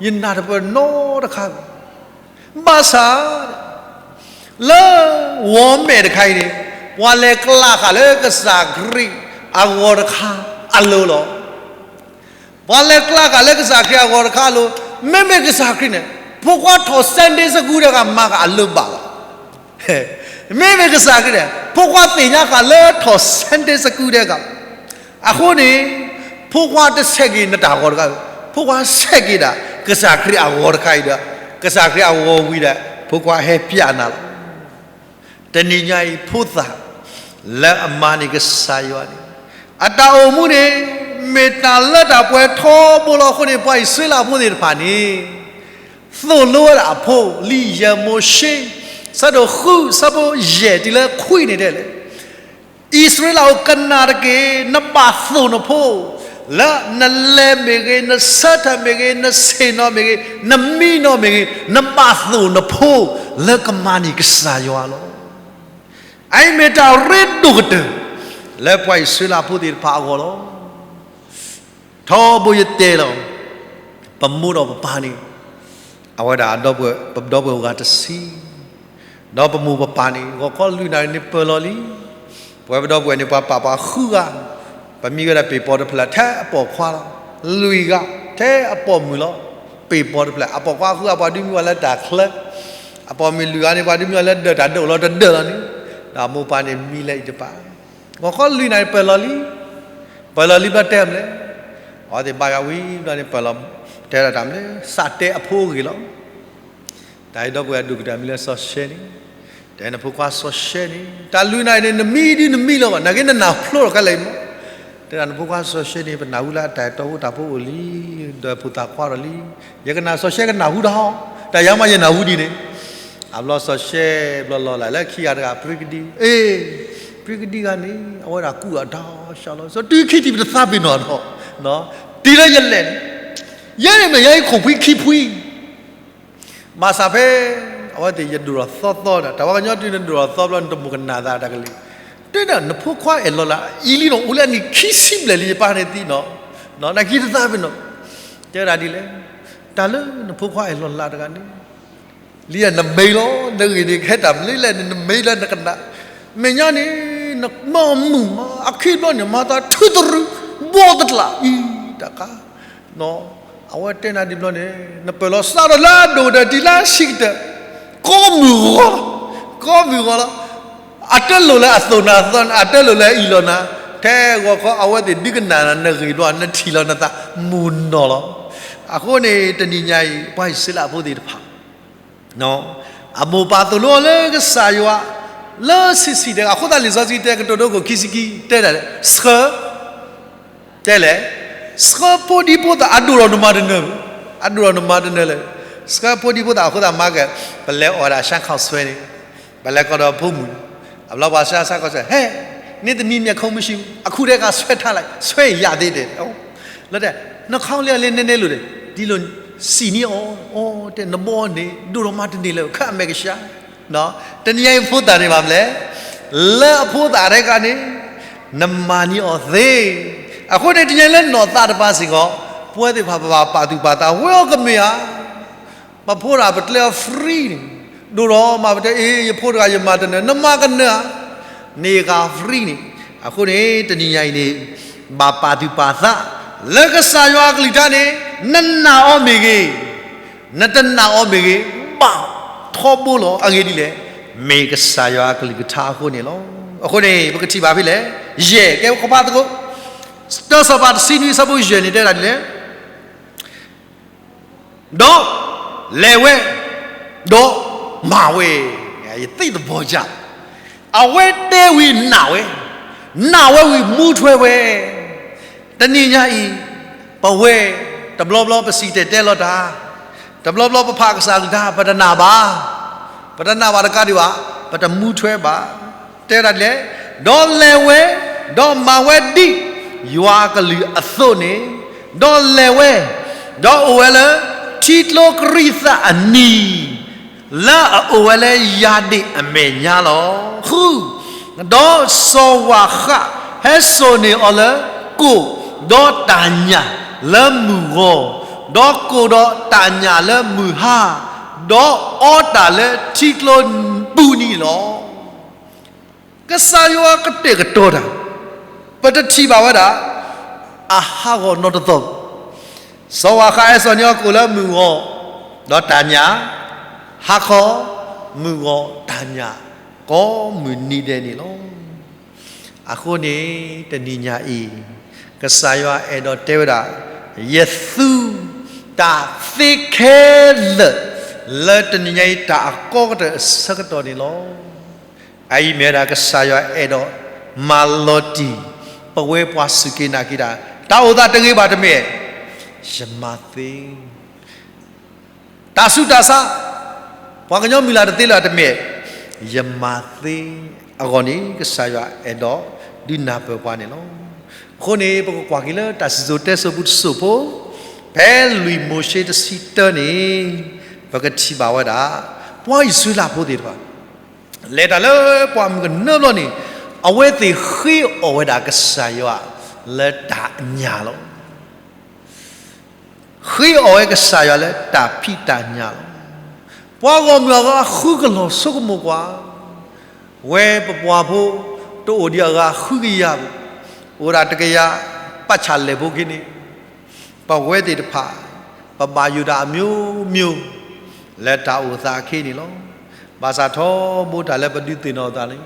ယနၢ်တပၢၢ်နီတခါဘၣ်. ဘၣ်ဆၣ် လၢ Walmart တခါအံၤန့ၣ် ပှၤလဲၤကျးဃာ်လၢကစၢ်ခရံာ်အဂီၤတခါအလိၤလီၤ. ပှၤလဲၤကျးဃာ်လၢကစၢ်ခရံာ်အဂီၤတခါအလိၤ, မ့မ့ၢ်ကစၢ်ခရံာ်န့ၣ် ဖိခွါထီၣ် Sunday school တဂၤမၤဃာ်အလၢၤဘၣ်လီၤ. မ့မ့ၢ်ကစၢ်ခရံာ်န့ၣ် ဖိခွါသ့ၣ်ညါဃာ်လၢထီၣ် Sunday school တဂၤ အဃိန့ၣ် ဖိခွါတဆဲးက့ၤနတၢ်ဂီၤတခါ, ဖိခွါဆဲးက့ၤဒၣ် ကစၢ်ခရံာ်အဂီၤတခါအံၤဒီး ကစၢ်ခရံာ်အဂီၤဝံၤဒီး ဖိခွါဟဲပျးနၤလီၤ. တနံၤညါအံၤ ဖိသၣ်လၢအမၤန့ၢ်ကစၢ်ယွၤန့ၣ် အတၢ်အိၣ်မူန့ၣ် မ့ၢ်တၢ်လၢတၢ်ပှဲၤထီဘိလီၤ. အဃိန့ၣ် ပှၤအံၣ်စရ့လးဖိသ့ၣ်တဖၣ်န့ၣ် သိၣ်လိဝဲဒၣ်အဖိ လံာ်ယဲၢ်မိၤၡ့ ဆၢဒိၣ်ဃု ဆၢဖိယဲၢ်တုၤလၢခွံန့ၣ်တဲလဲၣ်, အံၣ်စရ့လးဧၢ ကနၣ်တက့ၢ်, နဘၣ်သိၣ်နဖိ, လၢနလဲၤမ့ၢ်ဂ့ၤ, နဆၢထၢၣ်မ့ၢ်ဂ့ၤ, နဆ့ၣ်နီၤမ့ၢ်ဂ့ၤ, နမံနီၤမ့ၢ်ဂ့ၤ, နဘၣ်သိၣ်နဖိ လၢကမၤန့ၢ်ကစၢ်ယွၤလီၤ. အအံၤမ့ၢ်တၢ်ရ့ဒိၣ်ကတၢၢ် လၢပှၤအံၣ်စရ့လးဖိသ့ၣ်တဖၣ်အဂီၢ်လီၤ. ထီဘိယတဲလီၤ, ပမိၢ်ဒီးပပၢ်န့ၣ် အဝဲဒၣ် ပဒီပုၢ်ဝဲၢ်အိၣ်ဂၤတဆံ, ဒီးပမိၢ်ပပၢ်န့ၣ် ဂီၤခီလွံၢ်နၣ်ရံၣ်န့ၣ်ပၢၢ်လီၤလံ. ပဝဲပဒီပုၢ်ဝဲၢ်န့ၣ် ပှၤပာ်ပှၤဃုဂၤ, ပမံဝဲဒၣ်ပ့ၢ်ပီတဖျၢၣ် ထဲအပိာ်ခွါလီၤ. လွံၢ်ဂၤ ထဲအပိာ်မုၣ်လီၤ. ပ့ၢ်ပီတဖျၢၣ် အပိာ်ခွါဃုဂၤ ပှၤဒုးမံဝဲလၢတၢ်ချၢ, အပိာ်မုၣ်လွံၢ်ဂၤန့ၣ် ပှၤဒုးမံဝဲလၢဒၢးတၢ်ဒၢးအိၣ်လီၤတဒၢးလီၤန့ၣ်, ဒီးမိၢ်ပၢ်န့ၣ်မံလၢအံၤတပၤ ဂီၤခီလွံၢ်နၣ်ရံၣ်ပၢၢ်လီၤလံ, ပၢၢ်လီၤလံဘျီတဲမနုၤလဲၣ်, အဝဲသ့ၣ်ဘါယွၤဝံၤဘျီန့ၣ် ပၢၢ်လီၤ, တဲဒၣ်တၢ်မနုၤလဲၣ် စးတဲအဖိအဂ့ၢ်လီၤ. တၢ်အံၤဒီပုၢ်ဝဲၢ်အဒိၣ်ကတၢၢ်မံၤလၢစီၤၡဲန့ၣ်, တဲနဖိခွါစီၤၡဲန့ၣ် တၢ်လွံၢ်နၣ်ရံၣ်န့ၣ် နမံဒ်နမံလီၤဘၣ်, နာ်က့နနၢ်ဖျိထီၣ်ခဲလၢာ်အံၤမး, တဲဒၣ်နဖိခွါစီၤၡဲန့ၣ် ပနၢ်ဟူလၢအတၢ်အဲၣ်တီအိၣ်တၢ်ဖိအိၣ်လံ, ဒီးဖိသၣ်ခွါထီၣ်လံ, ယကနၣ်စီၤၡဲကနၢ်ဟူတၢ်ဟီ, တၢ်ယါမးယနၢ်ဟူဒ်န့ၣ်, အဘျီစီၤၡဲဘျီလီၤလၢ်လၢခံဂၤတဂၤ ပြံကဒံ, အ့, ပြံကဒံဂၤန့ၣ် အဝဲဒၣ်ကူၣ်အတၢ်ဆှးလီၤ, စီၤတုၤခံထံၣ်ပတသးပ့ၤနီၣ်ဒီး, တုၤလၢယလဲၤန့ၣ်, ယဲန့ၣ်မ့ၢ်ယဲအံၤခိၣ်ဖှံခံဖှံ ဘၣ်ဆၣ်ဖဲ အဝဲသ့ၣ်ယဒိၣ်ထီၣ်သီသီဒီး တၢ်ပှၤကညီတုၤနဒိၣ်ထီၣ်သီဘျီ နတမိၣ်ကနၣ်သးတၢ်ကလံၤ, တဲဒၣ်နဖိခွါအဲၣ်လီၤလး အံၤလံနီၤ အိၣ်လၢအနံၣ်ခံဆံဘျဲၣ်လံ ယပၢ်န့ၣ်သံနီၤ, နခံတသးပ့ၤနီၣ်, တဲဒၣ်ဒ်လဲၣ်, တၢ်လၢနဖိခွါအဲၣ်လီၤလးတဂၤန့ၣ် လံနမဲာ်လီၤ, နဂ့ၢ်န့ၣ်ကဟဲတၢ်မနုၤလဲၣ်န့ၣ် နမဲာ်လၢနကနၣ်, မဲာ်ညါန့ၣ် နမၤမုာ်မး အခံဘျီန့ၣ် မၤသးထုတရု ဘီတကျးအံၤ တၢ်ခါ နီၢ်, အဝဲတဲနၤဒ်ဘျီန့ၣ်, နပၢၢ်လီၤစးထီၣ်လၢအဒိၣ်ကတၢၢ်တုၤလၢအဆံးကတၢၢ်, ကိးမုၢ်ဂီၤလီၤ, ကိးမုၢ်ဂီၤလီၤ. အတလိၣ်လၢအသိၣ်နၤသီ, အတလိၣ်လၢအအံၣ်လီၤနၤ, ထဲဂီၤခီအဝဲသ့ၣ်ဒုးကနၣ်နၤ နဂ့ၢ်ဘျီ နထံၣ်လီၤနသးမုၢ်နီၢ်လီၤ. အဃိန့ၣ် တနံၤညါအံၤ ပှၤအံၣ်စရ့လးဖိသ့ၣ်တဖၣ် အမိၢ်ပၢ်သိၣ်လိအီၤလၢကစၢ်ယွၤ လၢဆံးဆံးတဲ, အဃိသတးလံာ်စီဆှံတဲ ကတိၤဒိခိၣ်ခံဆံခံ တဲဒၣ်လဲၣ်, ဆှၢ တဲလဲၣ်, ဆှၢဖိဒံဖိသၣ်အဒိၣ်ဒီးနမၤတနၢၤ, အဒိၣ်ဒီးနမၤတနၢၤလဲၣ်, ဆှၢဖိဒံဖိသၣ်အဃိသတးမၤကဲ, ပလဲၤအီၣ်ဝဲဒၣ် ရှမ်းခေါင်းဆွဲ န့ၣ်, ပလဲၤကိးဒီးဖိမုၣ်, အဘျီပှၤရှါရှမ်းခေါင်းဆွဲ ဟဲ, นี่ตอนนี้เมียเขาไม่อยู่ အခုထဲကဆွဲထားလိုက်, ဆွဲရင်ရသေးတယ်, လၢတဲ, နှာခေါင်းလေးကလည်းနည်းနည်းလို့တယ်, ဒ်လဲၣ်, စံးန့ၢ်အီၤ, အိ တဲ နဘီန့ၣ် ဒိၣ်ဒီးမၤတန့ၢ်လၢၤ ခဲအမဲာ်ကဆှီ, တနံၤညါအံၤဖိသၣ်န့ၣ်ဘၣ်မနုၤလဲၣ်, လၢအဖိသၣ်ထဲကန့ၣ် နမၤန့ၢ်အီၤသ့, အဃိန့ၣ် တနံၤညါလၢနီၢ်သးတပၤစ့ၢ်ကီး, ပဝဲသ့ၣ်တဖၣ်ပဘၣ်ပာ်သူၣ်ပာ်သး ဝဲအီၤကမ့ၢ်ဧါ ပဖိတဂၤပကျဲအီၤ free န့ၣ်, ဒိၣ်ဒီးမၤပတဲ အ့ ယဖိတဂၤယမၤတနၢၤ နမၤကနၢၤဧါ, န့ၣ်ဂၤ free န့ၣ်, အဃိန့ၣ် တနံၤညါအံၤန့ၣ် ဘၣ်ပာ်သူၣ်ပာ်သး လၢကစၢ်ယွၤအကလုၢ်ကထါန့ၣ်, နနာ်အီၤမ့ၢ်ဂ့ၤ, နတနာ်အီၤမ့ၢ်ဂ့ၤ, ဘၣ်ထီဘိလီၤ. အဂ့ၢ်ဒ်လဲၣ်, မ့ၢ်ကစၢ်ယွၤအကလုၢ်ကထါအဃိန့ၣ်လီၤ. အဃိန့ၣ် ပကထံၣ်ဘၣ်ဖဲလဲၣ်, ယဲၢ် ကဲပကဖးသကိး, တၢစီၤပၤတဆံနွံအဆၢဖိယဲၢ်န့ၣ် တဲဒၣ်ဒ်လဲၣ် ဒီးလဲၤဝဲ, ဒီးမၤဝဲ, ယသ့ၣ်သဘီၣ်ယၢ်, အဝဲတဲဝံၤနာ်ဝဲ, နာ်ဝဲဝံၤမူထွဲဝဲ, တနံၤညါအံၤ, ပဝဲ, တဘျီဘျီပစံၣ်တဲၤတဲလီၤတၢ်, တဘျီဘျီပဖးကစၢ်ကလုၢ်ကထါ ပတနာ်ဘၣ်, ပတနာ်ဘၣ်တကးဒံးဘၣ်, ပတမူထွဲဘၣ် တဲဒၣ်လဲၣ်, ဒီးလဲၤဝဲ, ဒီးမၤဝဲဒ်ယွၤကလုၢ်အသိးန့ၣ်, ဒီးလဲၤဝဲ, ဒီးအိၣ်ဝဲလၢထံကျိကရံးသးအနံၤ, လၢအအိၣ်ဝဲလၢယၤဒ့ၣ်အမဲာ်ညါလီၤ. ဃု, ဒီးစီၤဝၤဃးဟဲစိာ်န့ၢ်အီၤလၢကိၣ်, ဒီးတၢ်ညၣ်လၢမုၢ်ဂီၤ, ဒီးကိၣ်ဒီးတၢ်ညၣ်လၢမုၢ်ဟါ, ဒီးအီတၢ်လၢထံကျိပူၤန့ၣ်လီၤ. ကစၢ်ယွၤကတဲာ်ကတီၤတၢ်, ပတထံၣ်ဘၣ်ဝဲဒၣ် အဟးဂီၤနီတသီၣ်, စီၤဝၤဃးဟဲစိာ်န့ၢ်အီၤကိၣ်လၢမုၢ်ဂီၤ, ဒီးတၢ်ညၣ်, ဟါခီ, မုၢ်ဂီၤ, တၢ်ညၣ်, ကိးမုၢ်နံၤဒဲးန့ၣ်လီၤ. အဃိန့ၣ် တနံၤညါအံၤ, ကစၢ်ယွၤအဲၣ်ဒိးတဲဝဲဒၣ်, ယသူတၢ်သ့ခဲလၢာ်, လၢတနံၤညါအံၤ တၢ်အကီကတၢၢ်အဆၢကတီၢ်န့ၣ်လီၤ. အအံၤမ့ၢ်ဝဲဒၣ် ကစၢ်ယွၤအဲၣ်ဒိးမၤလီၤတံၢ် ပဝဲပှၤစူၢ်က့ၤနာ်က့ၤတၢ်, တၢ်အိၣ်သးတဂ့ၤဘၣ်တမ့ၢ်, ယမၤသ့ တၢ်ဆူးတၢ်ဆါ, ပှၤကညီမုၢ်လၢ်တသ့လၢၤတမ့ၢ်, ယမၤသ့အဂီၢ်န့ၣ် ကစၢ်ယွၤအဲၣ်ဒိးဒုးနၢ်ပၢၢ်ပှၤန့ၣ်လီၤ. အဃိန့ၣ် ပကကွၢ်က့ၤလၢတၢ်စံၣ်စိၤတဲစိၤပူၤတစိၢ်ဖိ, ဖဲလွံၢ်မိၤၡ့တဆံတၢန့ၣ်, ပကထံၣ်ဘၣ်ဝဲဒၣ်, ပှၤအံၣ်စရ့လးဖိသ့ၣ်တဖၣ် လဲၤတၢ်လၢပှၢ်မုၢ်ကနၢဘျီန့ၣ်, အဝဲသ့ၣ်ဃ့အီၣ်ဝဲဒၣ်ကစၢ်ယွၤလၢတၢ်ညၣ်လီၤ. ဃ့အီၣ်ဝဲကစၢ်ယွၤလၢတၢ်ဖံးတၢ်ညၣ်လီၤ. ပှၤဂီၢ်မုၢ်အဂၤဃုကလီၤဆိကမိၣ်ကွၢ်, ဝဲပပှၤဖိ တအိၣ်ဒံးအဂၤဃုကယၤ, အိၣ်ဒၣ်တကယၤ ပတ်ချာလည်ဖိခံန့ၣ်, ပဝဲသ့ၣ်တဖၣ် ပဘၣ်ယိၣ်တၢ်အမျိုးမျိုး လၢတၢ်အိၣ်သးအခံန့ၣ်လီၤ. ဘၣ်ဆၣ်ထီဘိတၢ်လၢပဒုးသ့ၣ်နီၣ်သးန့ၣ်,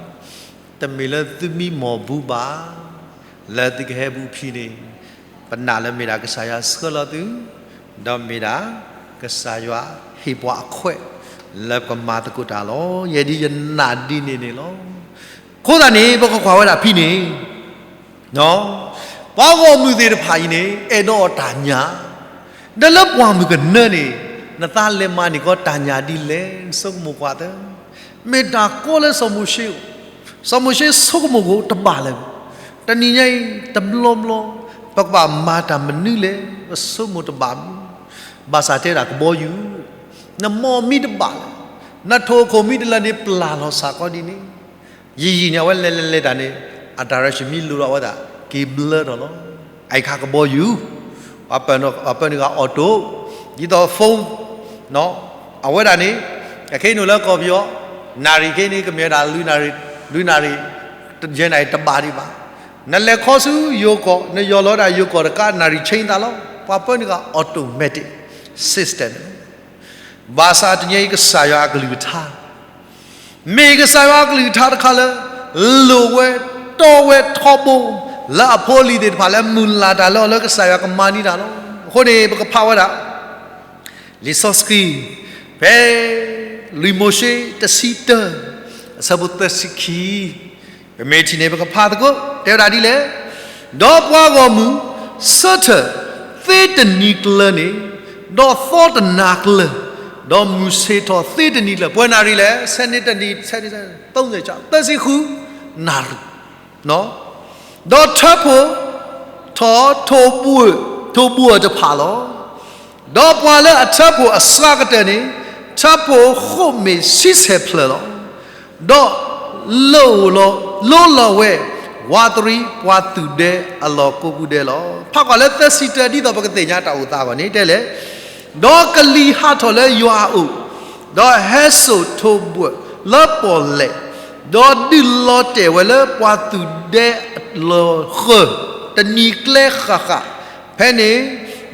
တမ့ၢ်လၢသုမံမီၢ်ဘူးဘၣ်, လၢသုကဟဲဘူးဖံးန့ၣ်, ပနာ်လၢမ့ၢ်ဒၣ်ကစၢ်ယွၤဆှၢလီၤသု, ဒီးမ့ၢ်ဒၣ်ကစၢ်ယွၤဟ့ၣ်ပှၤအခွဲး လၢပကမၤသကိးတၢ်လီၤ. ယဲဒ်ယနာ်ဒ်န့ၣ်န့ၣ်လီၤ. အဃိသတးန့ၣ် ပကကွၢ်ဝဲဒၣ်ဖဲန့ၣ် ပှၤဂီၢ်မုၢ်သ့ၣ်တဖၣ်အံၤန့ၣ် အဲၣ်ဒိးအီၤတၢ်ညၣ်, ဒီးလၢပှၢ်မုၢ်ကနၢန့ၣ် နသးလဲၤမၤန့ၢ်ကီးတၢ်ညၣ်ဒ်လဲၣ် ဆိကမိၣ်ကွၢ်သၢ, မ့ၢ်တၢ်ကီလၢစီၤမိၤၡ့, စီၤမိၤၡ့ဆိကမိၣ်ကအိၣ်တဘၣ်လၢၤ, တနံၤညါအံၤ တဘျီဘျီ ပကဘၣ်မၤတၢ်မနုၤလဲၣ် ပဆိကမိၣ်တဘၣ်မနုၤ, ဘၣ်ဆၣ်တဲဒၣ်ကဘီယူၤ, နမီၢ်မံတဘၣ်လၢၤ, နထိၣ်ခိၣ်မံတလၢန့ၣ် ပျၢ်လီၤစၢ်ကီးဒ်န့ၣ် ယံာ်ယံာ်န့ၣ် အဝဲလဲၤလဲၤလဲၤတၢ်န့ၣ် အdirectionမ့ၢ်လိၣ်ဒီးအဝဲဒၣ် က့ၤဘျၢထီၣ်လီၤ. အံၤခါကဘီယူၤ, ပှၤပၢနုာ်ဂၤ auto, ဒ်သိး phone, အဝဲဒၣ်န့ၣ် အခဲအံၤနုာ်လၢကီၢ်ပယီၤ, နၣ်ရံၣ်ခဲအံၤန့ၣ် ကမ့ၢ်ဝဲဒၣ် လွံၢ်နၣ်ရံၣ်, လွံၢ်နၣ်ရံၣ်, ယဲၢ်နၣ်ရံၣ်တဘၣ်ဒံးဘၣ်. နလဲၤခီဆူယိၤကီၢ် နယီၢ်လီၤဝဲဒၣ်ယိၤကီၢ်တကး နၣ်ရံၣ်ဆ့သးလီၤ. ပှၤပၢနုာ်ဃာ် automatic system န့ၣ်လီၤ. ဘၣ်ဆၣ်တနံၤအံၤ ကစၢ်ယွၤအကလုၢ်ကထါ မ့ၢ်ကစၢ်ယွၤအကလုၢ်ကထါတခါလၢ လိၣ်ဝဲတီဝဲထီဘိ လၢအဖိအလံၤသ့ၣ်တဖၣ်လၢမုၢ်လၢ်တၢ်လၢအီၤလၢကစၢ်ယွၤကမၤန့ၢ်တၢ်လီၤ. အဃိန့ၣ် ပကဖးဝဲဒၣ် လံာ်စီဆှံ ဖဲ လွံၢ်မိၤၡ့ တဆံတၢ အဆၢဖိသၢဆံခံ ပမ့ၢ်ထံၣ်န့ၣ် ပကဖးသကိး တဲဝဲဒၣ်ဒ်လဲၣ်, ဒီးပှၤဂီၢ်မုၢ် ဆၢထၢၣ် သ့တနံၤကျၢၤန့ၣ်, ဒီးသီတနၤကျၢၤ, ဒီးမုၢ်ဆ့ၣ်ထီၣ်သ့တနံၤကျၢၤ, ပှဲၤနၣ်ရံၣ်လဲၣ်, ဆယ်နှစ်တနံၤ, ဆယ်နှစ်, သုံးဆယ့်ခြား, သၢဆံဃု နၣ်ရံၣ် ဒီးထၢဖှိၣ်ထီၣ်ထိၣ်ဘိၣ်, ထိၣ်ဘိၣ်တဖၣ်လီၤ. ဒီးပှၤလၢအထၢဖှိၣ်အစှၤကတၢၢ်န့ၣ် ထၢဖှိၣ်ဃိၣ်မ့ၢ်ဆံဆဲၣ်ဖျၢၣ်လီၤ. ဒီးလိၣ်လီၤ, လိၣ်လီၤဝဲ ဝးတရံးပှၤသုးဒဲအလီၢ်ကိးပူၤဒဲးလီၤ. ဖးကွၢ်လၢသၢဆံတၢ ဒ်သိးပကသ့ၣ်ညါတၢ်အိၣ်သးအဂီၢ်န့ၣ် တဲလဲၣ်, ဒီးကလံၤဟးထီၣ်လၢယွၤအအိၣ်, ဒီးဟဲစိာ်ထိၣ်ဘိၣ်လၢပီၣ်လဲၣ်, ဒီးဒုးလီၤတဲာ်ဝဲလၢပှၤသုးဒဲအလီၢ်ဃၢၤ တနံၤကျဲဃၣ်ဃၣ်ဖဲန့ၣ်,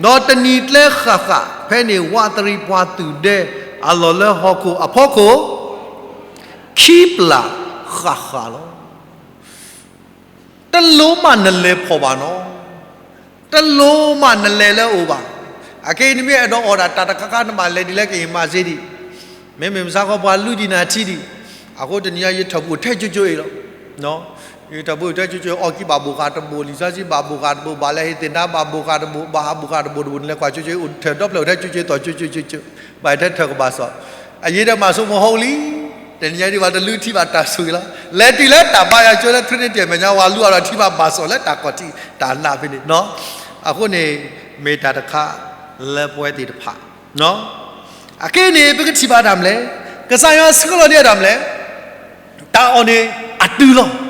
ဒီးတနံၤကျဲဃၣ်ဃၣ်ဖဲန့ၣ် ဝးတရံးပှၤသုးဒဲအလီၢ်လၢဟီၣ်ခိၣ်အဖီခိၣ် ခံပျၢ်ဃၣ်ဃၣ်လီၤ. တလိၣ်မးနလဲၤဖီၣ်ဘၣ်နီၤ, တလိၣ်မးနလဲၤလၢအအိၣ်ဘၣ်. အခဲအံၤနမ့ၢ်အဲၣ်ဒိးအီၣ်ဒၣ်တၢ်တခါခါ နဘၣ်လဲၤဒ်လဲၣ်က့ၤမၤစ့ဒံး, မ့မ့ၢ်မဆါခီပှၤလုၢ်ဒံးနၤထံဒံး, အဃိတနံၤညါယထၢၣ်ပူၤထဲကၠိကၠိအံၤလီၤ. ယထၢၣ်ပူၤထဲကၠိကၠိ အီၣ်ကံဘၣ်ဘိၣ်ဃာ်တဘိၣ်, လံာ်စီဆှံဘၣ်ဘိၣ်ဃာ်တဘိၣ်, ဘၣ်လဲၤဟ့ၣ်သ့ၣ်နါဘၣ်ဘိၣ်ဃာ်တဘိၣ်, ဘၣ်ဟးဘိၣ်ဃာ်တဘိၣ်တဘိၣ်, နလဲၤကွၢ်ကၠိကၠိအံၤ အိၣ်ထဲဒီဖျၢၣ်ထဲကၠိကၠိ သီကၠိကၠိကၠိကၠိ, ဘၣ်ထဲထၢၣ်ကဘၣ်စီၣ်, အယံၤဒီးမၤဆိကမိၣ်ဟီၣ်လံ, တနံၤညါဒ်ဘၣ်တလုၢ်ထံဘၣ်တၢ်ဆိၣ်ဂ့ၤလီၤ. လဲၤတုၤလၢတၢ်ဘါယွၤကၠိလၢ Trinity အမဲာ်ညါ ဝၤလူၤအီၤဒီးထံဘၣ်ဘၣ်စီၣ်လၢတၢ်ကီၢ်ထံးတၢ်နးဖဲန့ၣ်နီၤ. အဃိန့ၣ် မ့ၢ်တၢ်တခါလၢပဝဲသ့ၣ်တဖၣ် အခဲအံၤန့ၣ် ပကထံၣ်ဘၣ်တၢ်မနုၤလဲၣ်, ကစၢ်ယွၤဆှၢလီၤန့ၢ်တၢ်မနုၤလဲၣ်, တၢ်အီၣ်န့ၣ်အတုၤလီၤ.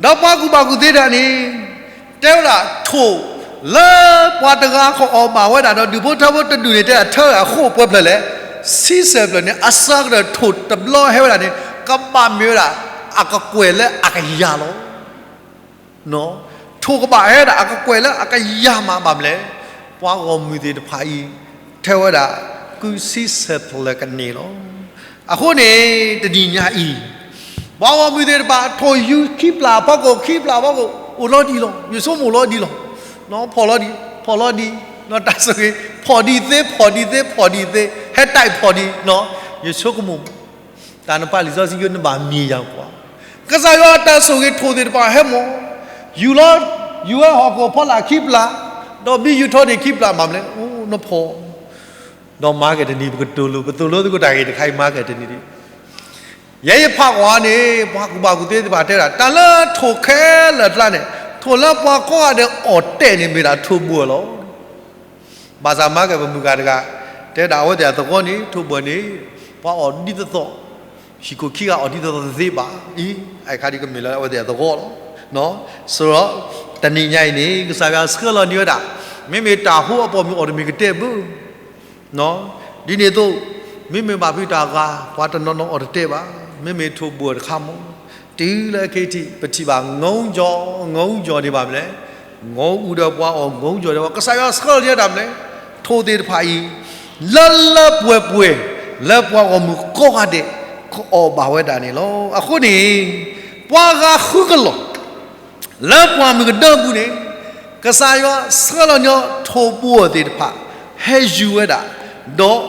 ဒီးပှၤကူၣ်ဘၣ်ကူၣ်သ့တဖၣ်န့ၣ် တဲဝဲဒၣ်ထိၣ်လၢပှၤတဂၤကအီၣ်ဘၣ်ဝဲဒၣ်ဒီး ဒူၣ်ဖိထၢဖိတဒူၣ်န့ၣ် တဲဒၣ်ထၢအဃိၣ်ပှဲၤဖျၢၣ်လဲၣ်, ဆံဆဲၣ်ဖျၢၣ်န့ၣ် အစှၤကတၢၢ်ထိၣ်တဘျီဟဲဝဲဒၣ်န့ၣ် ကဘၣ်မ့ၢ်ဝဲဒၣ် အကကွဲၢ်လၢအကယၤလီၤ. ထိၣ်ကဘၣ်ဟဲဒၣ်အကကွဲၢ်လၢအကယၤမးဘၣ်မနုၤလဲၣ်, ပှၤဂီၢ်မုၢ်သ့ၣ်တဖၣ်အံၤ ထဲဝဲဒၣ် ကုဆံဆဲၣ်ဖျၢၣ်ကန့ၢ်လီၤ. အဃိန့ၣ် တနံၤညါအံၤ ပှၤဂီၢ်မုၢ်သ့ၣ်တဖၣ် ထိၣ်ယူၤခံပျၢ်အဖီခိၣ် ခံပျၢ်အဖီခိၣ် အိၣ်လီၤဒံးလီၤ, ယဆိကမိၣ်လီၤဒံးလီၤ. ဖီၣ်လီၤဒံး, ဖီၣ်လီၤဒံး, တၢ်ဆိၣ်ဂ့ၤ ဖီၣ်ဒံးသ့ ဖီၣ်ဒံးသ့ ဖီၣ်ဒံးသ့ ဟဲတၢ်ဖီၣ်ဒံး, ယဆိကမိၣ် တၢ်နပာ်လံာ်စီဆှံယိ နဘၣ်မံၤယၤကွၢ်, ကစၢ်ယွၤအတၢ်ဆိၣ်ဂ့ၤထိၣ်သ့ၣ်တဖၣ်ဟဲမီၢ်, ယူၤလီၤ, ယူၤဝဲဟီၣ်ခိၣ်ဖီလာ်ခံပျၢ်, ဒီးဘံယူၤထီၣ်န့ၢ်ခံပျၢ်မးမနုၤလဲၣ်, အိၣ်နဖီၣ်, ဒီးမၤက့ၤတနံၤ ပကသိၣ်လိ ပသိၣ်လိသကိးတၢ်ဂ့ၢ်တခါအံၤ မၤက့ၤတနံၤဒံး ယဲယဖးကွၢ်န့ၣ် ပှၤကူၣ်ဘၣ်ကူၣ်သ့သ့ၣ်တဖၣ်တဲဒၣ် တၢ်လၢထိၣ်ခဲလၢာ်အကျါန့ၣ် ထိၣ်လၢပှၤကိးဂၤဒဲးအီၣ်တဲာ်န့ၣ် မ့ၢ်ဒၣ်ထိၣ်ဘိၣ်လီၤ. ဘၣ်ဆၣ်မၤက့ၤပမုၢ်ဂၤတဂၤ တဲဒၣ်အဝဲသ့ၣ်အသဝီန့ၣ် ထိၣ်ဘိၣ်န့ၣ် ပှၤအီၣ်ဒ်သိးသိး ဟံၣ်ခိၣ်ခံဂၤအီၣ်ဒ်သိးသိးတသ့ဘၣ်အံၤ အခါဒ်ကမ့ၢ်လၢအဝဲသ့ၣ်အသဝီလီၤ. စးထီၣ်တနံၤညါအံၤန့ၣ် ကစၢ်ယွၤဆှၢလီၤန့ၢ်ဝဲဒၣ် မ့မ့ၢ်တၢ်ဟိအပိာ်မုၣ်အီၣ်တမ့ၢ်ကတဲဘၣ် ဒ်န့ၣ်အသိး မ့မ့ၢ်ဘၣ်ဖုးတၢ်ဂၤ ပှၤတနီၤနီၤအီၣ်တတဲာ်ဘၣ်, မ့မ့ၢ်ထိၣ်ဘိၣ်တခါမီၢ်, တုၤလၢခဲအံၤ ပထံၣ်ဘၣ် ငီကၠီၤ, ငီကၠီၤန့ၣ်ဘၣ်မနုၤလဲၣ်, ငီအူဒီးပှၤအီၣ် ငီကၠီၤဒီးပှၤ, ကစၢ်ယွၤဆှၢလီၤန့ၢ်တၢ်မနုၤလဲၣ်, ထိၣ်သ့ၣ်တဖၣ်အံၤ လၢလၢပှဲၤပှဲၤ လၢပှၤဂီၢ်မုၢ်ကိးဂၤဒဲး ကအီၣ်ဘၣ်ဝဲဒၣ်န့ၣ်လီၤ. အဃိန့ၣ် ပှၤဂၤဃုကလီၢ် လၢပှၢ်မုၢ်ကဒၢပူၤန့ၣ် ကစၢ်ယွၤဆှၢလီၤန့ၢ်ထိၣ်ဘိၣ်သ့ၣ်တဖၣ် ဟဲယူၤဝဲဒၣ်, ဒီး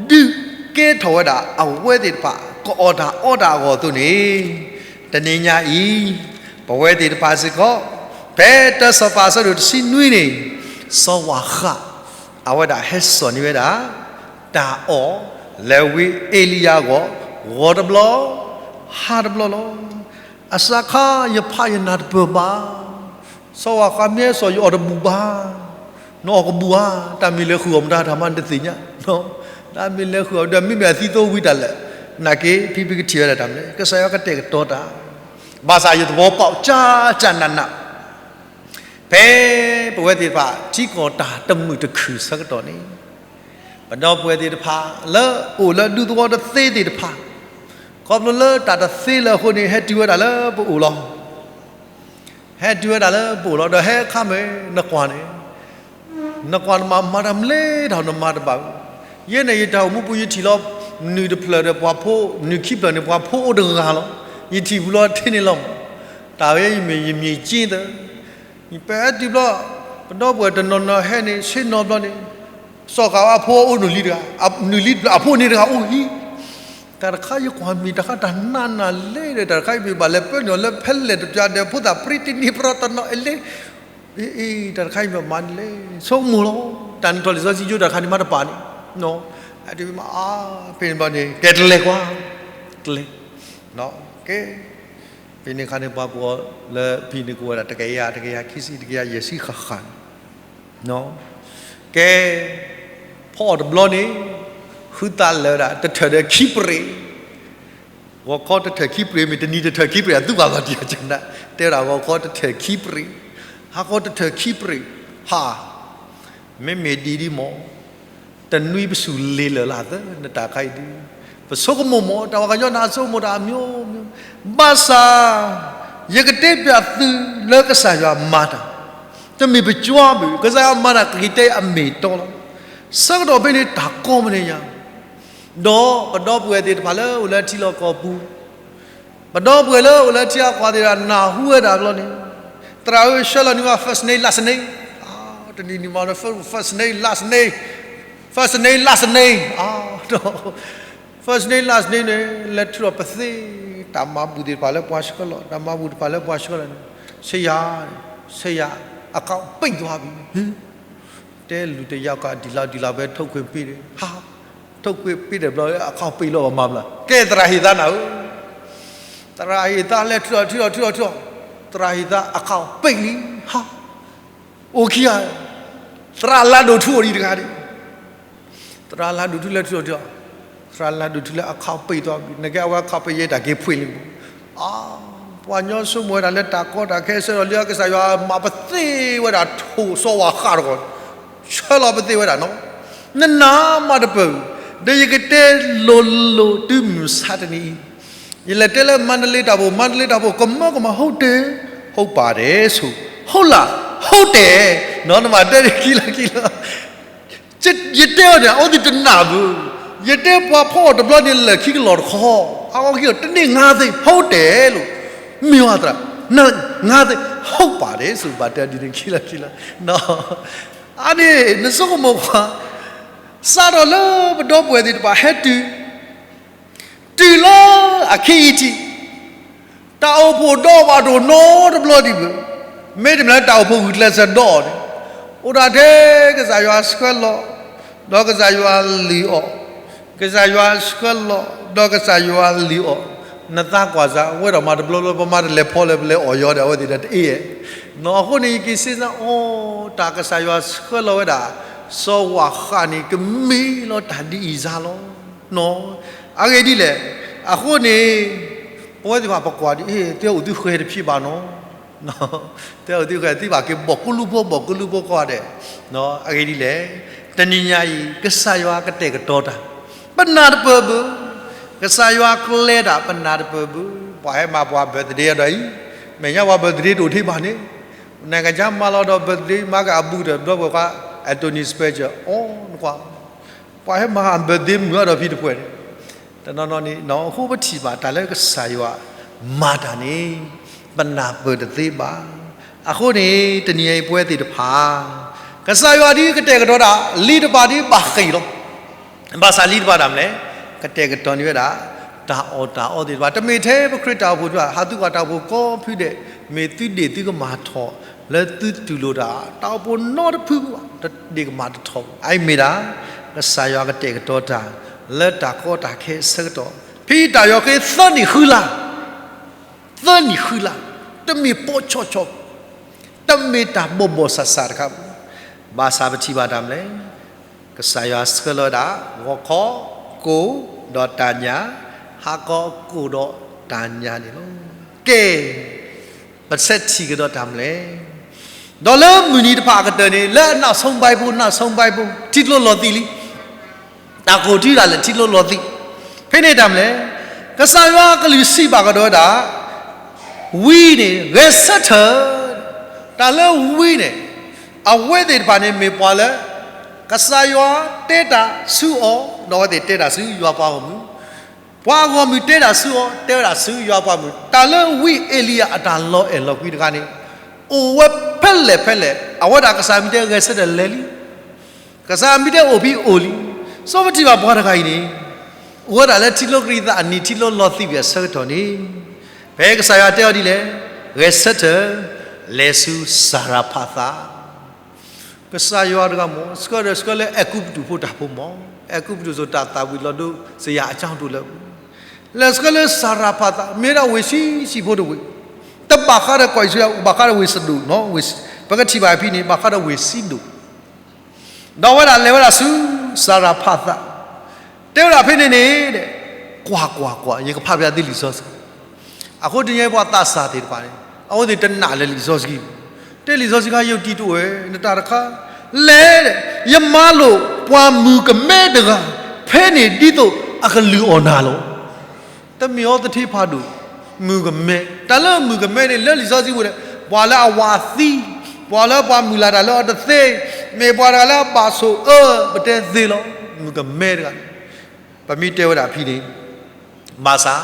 ဒုးကဲထီၣ်ဝဲဒၣ်အဝဲသ့ၣ်တဖၣ် ကအီၣ်တၢ်အီတၢ်အဂီၢ်အသိးန့ၣ်, တနံၤညါအံၤ ပဝဲသ့ၣ်တဖၣ်စ့ၢ်ကီး ဖဲတၢစီၤပၤအဆၢဒိၣ်တဆံနွံန့ၣ် စီၤဝၤဃး အဝဲဒၣ်ဟဲစိာ်န့ၢ်ဝဲဒၣ် တၢ်အီၣ် လၢဝ့ၢ်အ့လံယၤအဂီၢ် ဂီၤတဘျီ ဟါတဘျီလီၤ. အစးခါယဖးယနၢ်တပၢၢ်ဘၣ်, စီၤဝၤဃးမ့ၢ်ဟဲစိာ်ယအီၣ်တဘူၣ်ဘၣ်, နအီၣ်ကဘူၣ်ဧါ, တၢ်မ့ၢ်လဲၤဃုာ်အီၤမတၤတၢ်မးနတသ့ၣ်ညါ, တၢ်မ့ၢ်လဲၤဃုာ်အီၤဒီး မ့မ့ၢ်အသံသိဝံတၢ်လဲၣ်, နာ်က့ ဖံဖံကထံၣ်ဝဲဒၣ်တၢ်မနုၤလဲၣ်, ကစၢ်ယွၤကတဲာ်ကတီၤတၢ်, ဘၣ်ဆၣ်ယသဝီပီးကၠၢ်ကၠၢ်နးနး ဖဲပဝဲသ့ၣ်တဖၣ် ထံကီၢ်တၢ်တမုာ်တခုၣ်ဆၢကတီၢ်န့ၣ်, ပဒီပုၢ်ဝဲၢ်သ့ၣ်တဖၣ် လၢအိၣ်လၢဒူသဝီတသ့သ့ၣ်တဖၣ်, ခီဖျိလၢတၢ်တသ့လၢအဃိန့ၣ် ဟဲတုၤဝဲဒၣ်လၢပအိၣ်လီၤ. ဟဲတုၤဝဲဒၣ်လၢပအိၣ်လီၤ. ဒီးဟဲအခါမ့ၢ်နကွၢ်န့ၣ် နကွၢ်နမၤမၤတၢ်မနုၤလဲၣ်ဒီးနမၤတဘၣ်ဘၣ်. ယဲန့ၣ်ယတၢ်အိၣ်မူပူၤယထံၣ်လီၤ, နုၣ်တဖျၢၣ်ဒီးပှၤဖိ, နုၣ်ခံဖျၢၣ်န့ၣ်ပှၤဖိအိၣ်တဂၤလီၤ. ယထံၣ်ပူၤလီၤထဲန့ၣ်လီၤ. တၢ်ဝဲယမ့ၢ်ယမ့ၢ်က့သၢ, ပအဲၣ်တုၤဘျီ, ပဒီပုၢ်ဝဲၢ်တနီၤနီၤဟဲန့ၣ် ဆ့ၣ်နီၤဘျီန့ၣ်, စီၤကၤဝါအဖိအိၣ်နုၣ်လံတဂၤ, နုၣ်လံအဖိန့ၣ်တဂၤအိၣ်ဟံၣ် တၢ်တခါယကွၢ်မ့ၢ်တၢ်ခါတၢ်နးနးလဲၣ်ဒီး တၢ်တခါအံၤမ့ၢ်ဘၣ်လဲၤပၢနုာ်အီၤလၢဖဲလဲၣ်တပျၢ်ဒီး ဖိသၣ်ပြံတနံၤပရီတနီၤအလဲၣ်, အ့ အ့ တၢ်တခါအံၤမ့ၢ်မၤန့ၣ်လဲၣ် ဆိကမိၣ်လီၤ. တၢ်နထီၣ်လံာ်စီဆှံကၠိတၢ်တခါန့ၣ်မၤတပာ်န့ၣ်, အဒမၤအါဖဲန့ၣ်ဘျီန့ၣ် ကဲတလဲၤကွၢ်, တလဲၤ, ကဲ, ဖဲန့ၣ်အခါန့ၣ် ပှၤကိးလၢဖဲန့ၣ်ကိးဝဲဒၣ် တကယၤ တကယၤခံဆံ တကယၤယဲၢ်ဆံဃၣ်ဃၣ်န့ၣ် ကဲ, ဖီအီၣ်တဘျီန့ၣ်, ဃုသးလၢာ်ဝဲဒၣ်တထၢၣ်ဒီးခံပြ့ၣ်, ဂီၤခီတထၢၣ်ခံပြ့ၣ် မ့ၢ်တနံၤတထၢၣ်ခံပြ့ၣ် အသူဘၣ်လီၤတံၢ်အကနၣ်, တဲဝဲဒၣ်ဂီၤခီတထၢၣ်ခံပြ့ၣ်, ဟါခီတထၢၣ်ခံပြ့ၣ်, ဟါ, မ့မ့ၢ်ဒ်ဒ်မ့ၢ် တနွံပစူၢ်လ့ၤလၢာ်လၢသၢ နတၢ်ခါအံၤဒုး, ပဆိကမိၣ်မ့ၢ် တၢ်ဝဲကညီန့ၣ် အဆိကမိၣ်တၢ်အမျိုးမျိုး, ဘၣ်ဆၣ်, ယကတဲပျးသုလၢကစၢ်ယွၤမၤတၢ်, တမ့ၢ်ပကွၢ်ဘၣ် ကစၢ်ယွၤမၤတၢ်ကက့ၤတဲအမ့ၢ်တီလီၤ. ဆၢကတီၢ်ဖဲန့ၣ်တၢ်ကီမနုၤညါ, ဒီးပဒီပုၢ်ဝဲၢ်သ့ၣ်တဖၣ်လၢအိၣ်လၢထံလီၢ်ကီၢ်ပူၤ ပဒီပုၢ်ဝဲၢ်လၢအိၣ်လၢထံအကီၢ်သ့ၣ်တဖၣ် နၢ်ဟူဝဲဒၣ်ဘျီန့ၣ်, သရၣ်ဧၢ ဆှၢလီၤန့ၢ်ဝဲ first name last name, တနံၤနံၤမၤ first name last name, first name last name, ဒီး first name last name န့ၣ် လဲၤထုးထီၣ်ပသ့, တၢ်မၤဘူၣ်သ့ၣ်တဖၣ်လၢပှၤဆှၢလီၤ, တၢ်မၤဘူၣ်တဖၣ်လၢပှၤဆှၢလီၤန့ၣ်, ဆရာ, ဆရာ, accountပိတ်သွားပြီ, တဲလူၤတယၤကဒ်လီၤဒ်လီၤဖဲ ထုတ်ခွင့်ပေးတယ်, ဟါ, ထုတ်ခွင့်ပေးတယ်ဘျီ accountပိတ်လီၤ ပမၤဘျီ, ကဲသရၣ်ဟ့ၣ်သါနၤဧၢ, သရၣ်ဟ့ၣ်သါလဲၤထုးထီၣ်ထုးထီၣ်ထုးထီၣ်ထုးထီၣ်, သရၣ်ဟ့ၣ်သါ accountပိတ်လံ, ဟါ, အိၣ်ခံဂၤ, သရၣ်လၤဒိၣ်ထူအိၣ်ဒံးတဂၤဒံး, သရၣ်လၤဒိၣ်ထူလဲၤထုးထီၣ်ထုးထီၣ်, သရၣ်လၤဒိၣ်ထူလၢ accountပိတ်သွားပြီ, နကဲအဝဲ accountပိတ် ယဲတၢ်က့ၤဖှ့ၣ်လံမး, ပှၤကညီဆိကမိၣ်ဝဲဒၣ်လၢတၢ်ကီတၢ်ခဲအဆၢဒီး လၢကစၢ်ယွၤမၤပသ့ဝဲဒၣ်ထိၣ်စီၤဝၣ်ဃးတဂီၢ်, ဆှၢလီၤပသ့ဝဲဒၣ်နီၤ, နနၢ်မးတပၢၢ်, ဒီးယကတဲလိၤလိၤတုၤမုၢ်မဆါတနံၤအံၤ, ယလဲၤတဲလၢမါတလ့တၢ်ဖိ, မါတလ့တၢ်ဖိ ကမၢကမၢ ဟုတ်တယ်, ဟုတ်ပါတယ်ဆိ, ဟုတ်လား, ဟုတ်တယ်, နမၤတဲဒ်ခံလီၤခံလီၤ ယတဲအီၤန့ၣ် အဝဲသ့ၣ်တနာ်ဘၣ်, ယတဲပှၤဖီအီၣ်တဘျီန့ၣ် လၢာ်ခံကလီၢ်တခီ, အဝဲခံလီၤ တန့ၢ်ငါးသိန်း, ဟုတ်တယ်လို့, မ့ၢ်ဝဲသရၣ်, ငါးသိန်း, ဟုတ်ပါတယ်ဆို ဘၣ်တဲဒ်န့ၣ်ခံလီၤခံလီၤ, အန့ၣ် နဆိကမိၣ်ကွၢ်, စးထီၣ်လၢပဒီပုၢ်ဝဲၢ်သ့ၣ်တဖၣ်ဟဲတုၤ တုၤလၢအခံအံၤထံး, တၢ်အိၣ်ဖှိၣ်ဒီးဘၣ်ဒိၣ်နီတဘျီဒံးဘၣ်, မ့တမ့ၢ်လၢတၢ်အိၣ်ဖှိၣ်ဂုာ်ကျဲးစၢးဒီးအီၤန့ၣ်, အိၣ်ဒၣ်ထဲကစၢ်ယွၤဆှၢလီၤ, ဒီးကစၢ်ယွၤလုၢ်အီၤ, ကစၢ်ယွၤဆှၢလီၤ, ဒီးကစၢ်ယွၤလုၢ်အီၤ, နသးကွၢ်စး ဝဲဒၣ်မၤတဘျီဘျီ ပမၤတလဲၤဖီလဲၣ် ပလဲၤအီၣ်ယီၤဒီး အဝဲသ့ၣ်ဒီးတအ့ၣ်, နီၢ်အဃိန့ၣ် ယက့ၤစ့ၢ်စၢ်အီၤ တၢ်ကစၢ်ယွၤဆှၢလီၤဝဲဒၣ် စီၤဝၣ်ဃးန့ၣ် ကမ့ၢ်လီၤတၢ်ဒ်အံၤစါလီၤ. နီၢ်, အဂ့ၢ်ဒ်လဲၣ်, အဃိန့ၣ် ပဝဲသ့ၣ်တဖၣ်ပကွၢ်ဒ်အံၤ သုအိၣ်သုဃဲၤတဖံးဘၣ်နီၢ်, သုအိၣ်သုဃဲၤ သုဘၣ်က့ၤဘီၣ်ကူလူဖိ ဘီၣ်ကူလူဖိကိးဂၤဒဲး, အဂ့ၢ်ဒ်လဲၣ်, တနံၤညါအံၤ ကစၢ်ယွၤကတဲာ်ကတီၤတၢ်, ပနၢ်တပၢၢ်ဘၣ်, ကစၢ်ယွၤကျဲတၢ် ပနၢ်တပၢၢ်ဘၣ်, ပှၤဟဲမၤပှၤ birthday ဒီးအံၤ, မဲာ်ညါပှၤ birthday တအိၣ်ထဲဘၣ်န့ၣ်, နကစၢ်မၤလီၤဒီး birthday မၤကအဘူးဒီး ဘျီပှဲၤခွါ Anthony Spencer အီၤနကွၢ် ပှၤဟဲမၤ birthday မုာ်အါဒီးဖံတဖှဲးန့ၣ်, တနီၤနီၤန့ၣ် အဃိပထံၣ်ဘၣ်တၢ်လၢကစၢ်ယွၤမၤတၢ်န့ၣ် ပနၢ်ပၢၢ်တသ့ဘၣ်. အဃိန့ၣ် တနံၤအံၤပဝဲသ့ၣ်တဖၣ် ကစၢ်ယွၤဒ်ကတဲာ်ကတီၤတၢ် လံာ်တဖၣ်ဒ်ဘၣ်ဃ့ၢ်လီၤ. ဘၣ်ဆၣ်လံာ်တဖၣ်ဒၣ်မလဲၣ်, ကတဲာ်ကတီၤန့ၢ်ဝဲဒၣ် တၢ်အီၣ်တၢ်အီသ့ၣ်တဖၣ် တမ့ၢ်ထဲပခရံာ်တၢ်အိၣ်ဖှိၣ်တဖၣ် ဟးသုကွၢ်တၢ်အိၣ်ဖှိၣ်ကိးဖုဒဲး မ့ၢ်သုဒ့ၣ်သုကမၣ်ထီၣ် လၢသုတူၢ်လိာ်တၢ် တၢ်အိၣ်ဖှိၣ်နီတဖုဘၣ် တဒ့ၣ်ကမၣ်တထီၣ်ဘၣ်. အအံၤမ့ၢ်ဒၣ် ကစၢ်ယွၤကတဲာ်ကတီၤတၢ် လၢတၢ်ကီတၢ်ခဲအဆၢကတီၢ် ဖဲတၢ်ယီၤဃ့သၢနံၣ်ဃုလါ သၢနံၣ်ဃုလါ တမ့ၢ်ပိာ်ဆီၣ်ဆီၣ် တမ့ၢ်တၢ်ဘီၣ်ဘီၣ်ဆးဆးတခါဘၣ်. ဘၣ်ဆၣ်ပထံၣ်ဘၣ်တၢ်မလဲၣ်, ကစၢ်ယွၤဆှၢလီၤဝဲဒၣ် ဂီၤခီကိၢ်ဒီးတၢ်ညၣ်, ဟါခီကိၢ်ဒီးတၢ်ညၣ်န့ၣ်လီၤ. ကဲ, ပဆဲးထံၣ်ကဒီးတၢ်မလဲၣ်. ဒီးလၢမုၢ်နံၤတဖၣ်အကတၢၢ်န့ၣ် လၢအနောက်ဆုံးပိုင်းဖိ နောက်ဆုံးပိုင်းဖိ ထံကျိလီၤသံးလံ တၢ်ကိၢ်ထံတၢ်လဲၣ်ထံကျိလီၤသံး, ဖဲန့ၣ်တၢ်မလဲၣ်, ကစၢ်ယွၤကလုၢ်စံးဘၣ်ကဒီးဝဲဒၣ်, ဝံၤန့ၣ် ဂဲၤဆၢထၢၣ်, တၢ်လၢဝံၤန့ၣ်, အဝဲသ့ၣ်တဖၣ်န့ၣ်မ့ၢ်ပှၤလၢ ကစၢ်ယွၤတဲတၢ်ဆူအီၤ, ဒီးအဝဲသ့ၣ်တဲတၢ်ဆူယွၤပှၤဂီၢ်မုၢ်, ပှၤအဂီၢ်မုၢ်တဲတၢ်ဆူအီၤ, တဲဝဲဒၣ်ဆူယွၤပှၤဂီၢ်မုၢ်, တၢ်လၢဝံအ့လံယၤအတၢ်လီၤအဲၣ်လီၤကွံတခါန့ၣ် အိၣ်ဝဲဖဲလဲၣ်ဖဲလဲၣ်, အဝဲဒၣ်ကစၢ်မ့ၢ်တဲဂဲၤဆၢထၢၣ်လဲၤလံ ကစၢ်မ့ၢ်တဲအိၣ်ဖဲအိၣ်လံ, စီၤပထံၣ်ဘၣ်ပှၤတဂၤအံၤန့ၣ် အိၣ်ဝဲဒၣ်လၢထံကျိကရံးသးအနံၤ ထံကျိလီၤသံဝံၤအဆၢကတီၢ်န့ၣ်, ဖဲကစၢ်ယွၤတဲအီၤဒ်လဲၣ်, ဂဲၤဆၢထၢၣ် လဲၤဆူစၤရဖးသး, ကစၢ်ယွၤတဂၤမ့ၢ် ဆှၢဒီးဆှၢလၢအဲၤကူပတူးဖိတၢ်ဖိမ့ၢ်, အဲၤကူပတူးစိၤတၢ်သၣ်ဝံၤလီၤဒိစယၤအကၠီၣ်တိၣ်လၢ လဲၤဆှၢလၢစၤရဖးသး မ့ၢ်ဝဲဒၣ်ဝ့ၢ်ဆံးဆံးဖိတဝ့ၢ်, တဘၣ်ဃးဒီးကီၢ်အံၣ်စရ့လး, ဘၣ်ဃးဒီးဝ့ၢ်စဒိၣ်, ပကထံၣ်ဘၣ်ဖဲန့ၣ် ဘၣ်ဃးဒီးဝ့ၢ်စံဒိၣ် ဒီးအဝဲဒၣ်လဲၤဝဲဒၣ်ဆူစၤရဖးသး, တဲဝဲဒၣ်ဖဲန့ၣ်န့ၣ်, ကွၢ်ကွၢ်ကွၢ်, ယကဖးဖျါသုလံာ်စီဆှံ, အဃိတနံၤအံၤပှၤသးစၢ်သ့ၣ်တဖၣ်န့ၣ် အဝဲသ့ၣ်တနာ်လၢလံာ်စီဆှံ, တဲလံာ်စီဆှံခါ ယတံၤတအိၣ်ဝဲ နတၢ်တခါ, လဲၤ, ယမၤလိာ်ပှၤမုၣ်ကမဲတဂၤ ဖဲန့ၣ်ဒ်သိးအကလုၢ်အီၣ်နၤလီၤ. တမ့ၢ်အီၤသထ့ဖးဒိၣ်, မုၣ်ကမဲ, တၢ်လၢမုၣ်ကမဲန့ၣ် လၢလံာ်စီဆှံပူၤန့ၣ် ပှၤလၢအဝၤသံ, ပှၤလၢပှၤမုၢ်လၢ်တၢ်လၢအီၤတသ့, မ့ၢ်ပှၤတဂၤလၢအဘၣ်ဆိၣ်အၢ ပတဲသ့လီၤ, မုၣ်ကမဲတဂၤန့ၣ်, ပမ့ၢ်တဲဝဲဒၣ်ဖဲန့ၣ်, ဘၣ်ဆၣ်,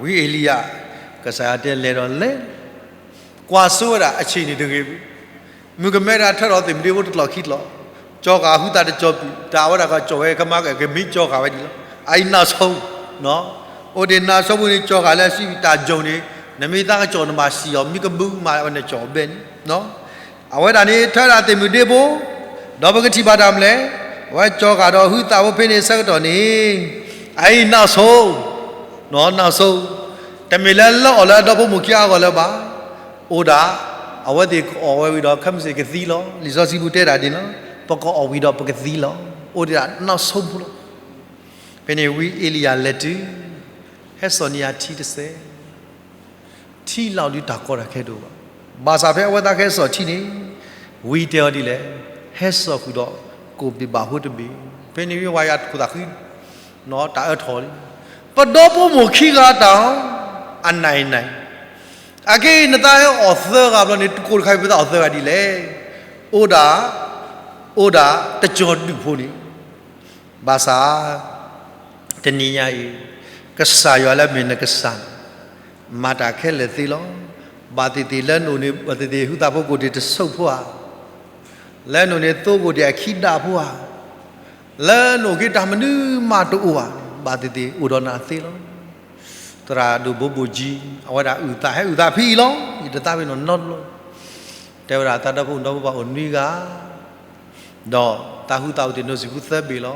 ဝံအ့လံယၤ, ကစၢ်ယွၤတဲလဲၤဒီးလဲၤ, ကွၢ်စိဝဲဒၣ်အဆ့ၣ်န့ၣ်တဂ့ၤ, မုၣ်ကမဲတဂၤထၢထီၣ်သ့ၣ်မုၢ်ဒ့ဖိတကျိၤခံကျိၤ, ကၠီၤဃာ်ဟုသးတကၠီၤပံၤ, တၢ်အဝဲဒၣ်ကီၢ်ကၠီၤဝဲကမၤကမ့ၢ်ကၠီၤဃာ်ဝဲဒ်လီၤ, အအံၤနၢ်ဆိ, အိၣ်ဒံးနၢ်ဆိပူၤန့ၣ် ကၠီၤဃာ်လၢအစုတၢ်ကၠီၤန့ၣ်, နမ့ၢ်သးကကၠီၤနဘၣ်စံၣ်အီၤ မ့ၢ်ကဘုးမးဝဲန့ၣ်ကၠီၤဘဲန့ၣ်, အဝဲဒၣ်န့ၣ် ထၢဒၣ်သ့ၣ်မုၢ်ဒ့ဖိ, ဒီးပကထံၣ်ဘၣ်တၢ်မနုၤလဲၣ်, အဝဲကၠီၤဃာ်ဒီးဟုသးဖိဖဲန့ၣ်ဆၢကတီၢ်န့ၣ်, အအံၤနၢ်ဆိ နၢ်ဆိ, တမ့ၢ်လၢလၢအီၣ်လၢအဒီဖိမိၢ်ခံအဂီၢ်လၢၤဘၣ်, အိၣ်ဒၣ်, အဝဲသ့ၣ်ကအီၣ်ဝဲဝံၤဒီး ခဲမုၢ်ဆ့ၣ်ကသံလီၤ, လံာ်စီဆှံပူၤတဲဒၣ်ဒ်န့ၣ်လီၤ, ပကအီၣ်ဝံၤဒီးပကသံလီၤ, အိၣ်ဒၣ်နၢ်ဆိဖိလီၤ. ဖဲန့ၣ်ဝံအ့လံယၤလဲၤတုၤ, ဟဲစိာ်န့ၢ်ယၤထံတစဲး ထံလီၤဒုးတၢ်ကီတၢ်ခဲတအိၣ်ဘၣ်. ဘၣ်ဆၣ်ဖဲအဝဲသ့ၣ်ဟဲစိာ်ထံန့ၣ်, ဝံတဲအီၤဒ်လဲၣ်, ဟဲစိာ်ဃုာ်ဒီး ကိၣ်ဘ့ၣ်ဘၣ်ဟိတဘ့ၣ်, ဖဲန့ၣ်ဝံဝၤယၤခိၣ်သးဃံ, တၢ်အၢထီၣ်လံ, ပဒီဖိမိၢ်ခံဂၤတၢ်, အနၢ်အံၤနၢ်အံၤ, အခဲအံၤနသးဟဲအီၣ်သၢဂၤဘျီန့ၣ် ကိၣ်တခါအံၤပသးအီၣ်သၢဂၤဒ်လဲၣ်, အိၣ်ဒၣ်, အိၣ်ဒၣ်တကၠီၤဒုၣ်ဖိန့ၣ် ဘၣ်ဆၣ်, တနံၤညါအံၤ, ကစၢ်ယွၤလၢမ့ၢ်နကစၢ်န့ၣ်, မၤတၢ်ခဲလၢာ်သ့လီၤ. ဘၣ်သ့ၣ်သ့ၣ်လၢနအိၣ်န့ၣ် ဘၣ်သ့ၣ်သ့ၣ်ဟုသးဖိကိၣ်ဒ့ၣ်တဆိးဖိဧါ, လၢနအိၣ်န့ၣ်သိကိၣ်ဒ့ၣ်အခံဒၣ်ဖိဧါ, လၢနအိၣ်က့ၤတၢ်မနုၤမးတအိၣ်ဘၣ်, ဘၣ်သ့ၣ်သ့ၣ်အိၣ်ဒီးနၤသ့လီၤ. သရၣ်ဒိၣ်ဘိဘိၣ်ကၠံ, အဝဲဒၣ်အုၣ်သး ဟဲအုၣ်သးဖဲအံၤလီၤ. ယတသးပ့ၤနီၣ်နီတဘျီ, တဲဝဲဒၣ်သးဒီဖိဒီဖိပှၤအိၣ်နွံဂၤ ဒီးသးဟုသးအိၣ်သ့ၣ်နီၣ်စံာ်ပူၤသၢဘ့ၣ်လီၤ.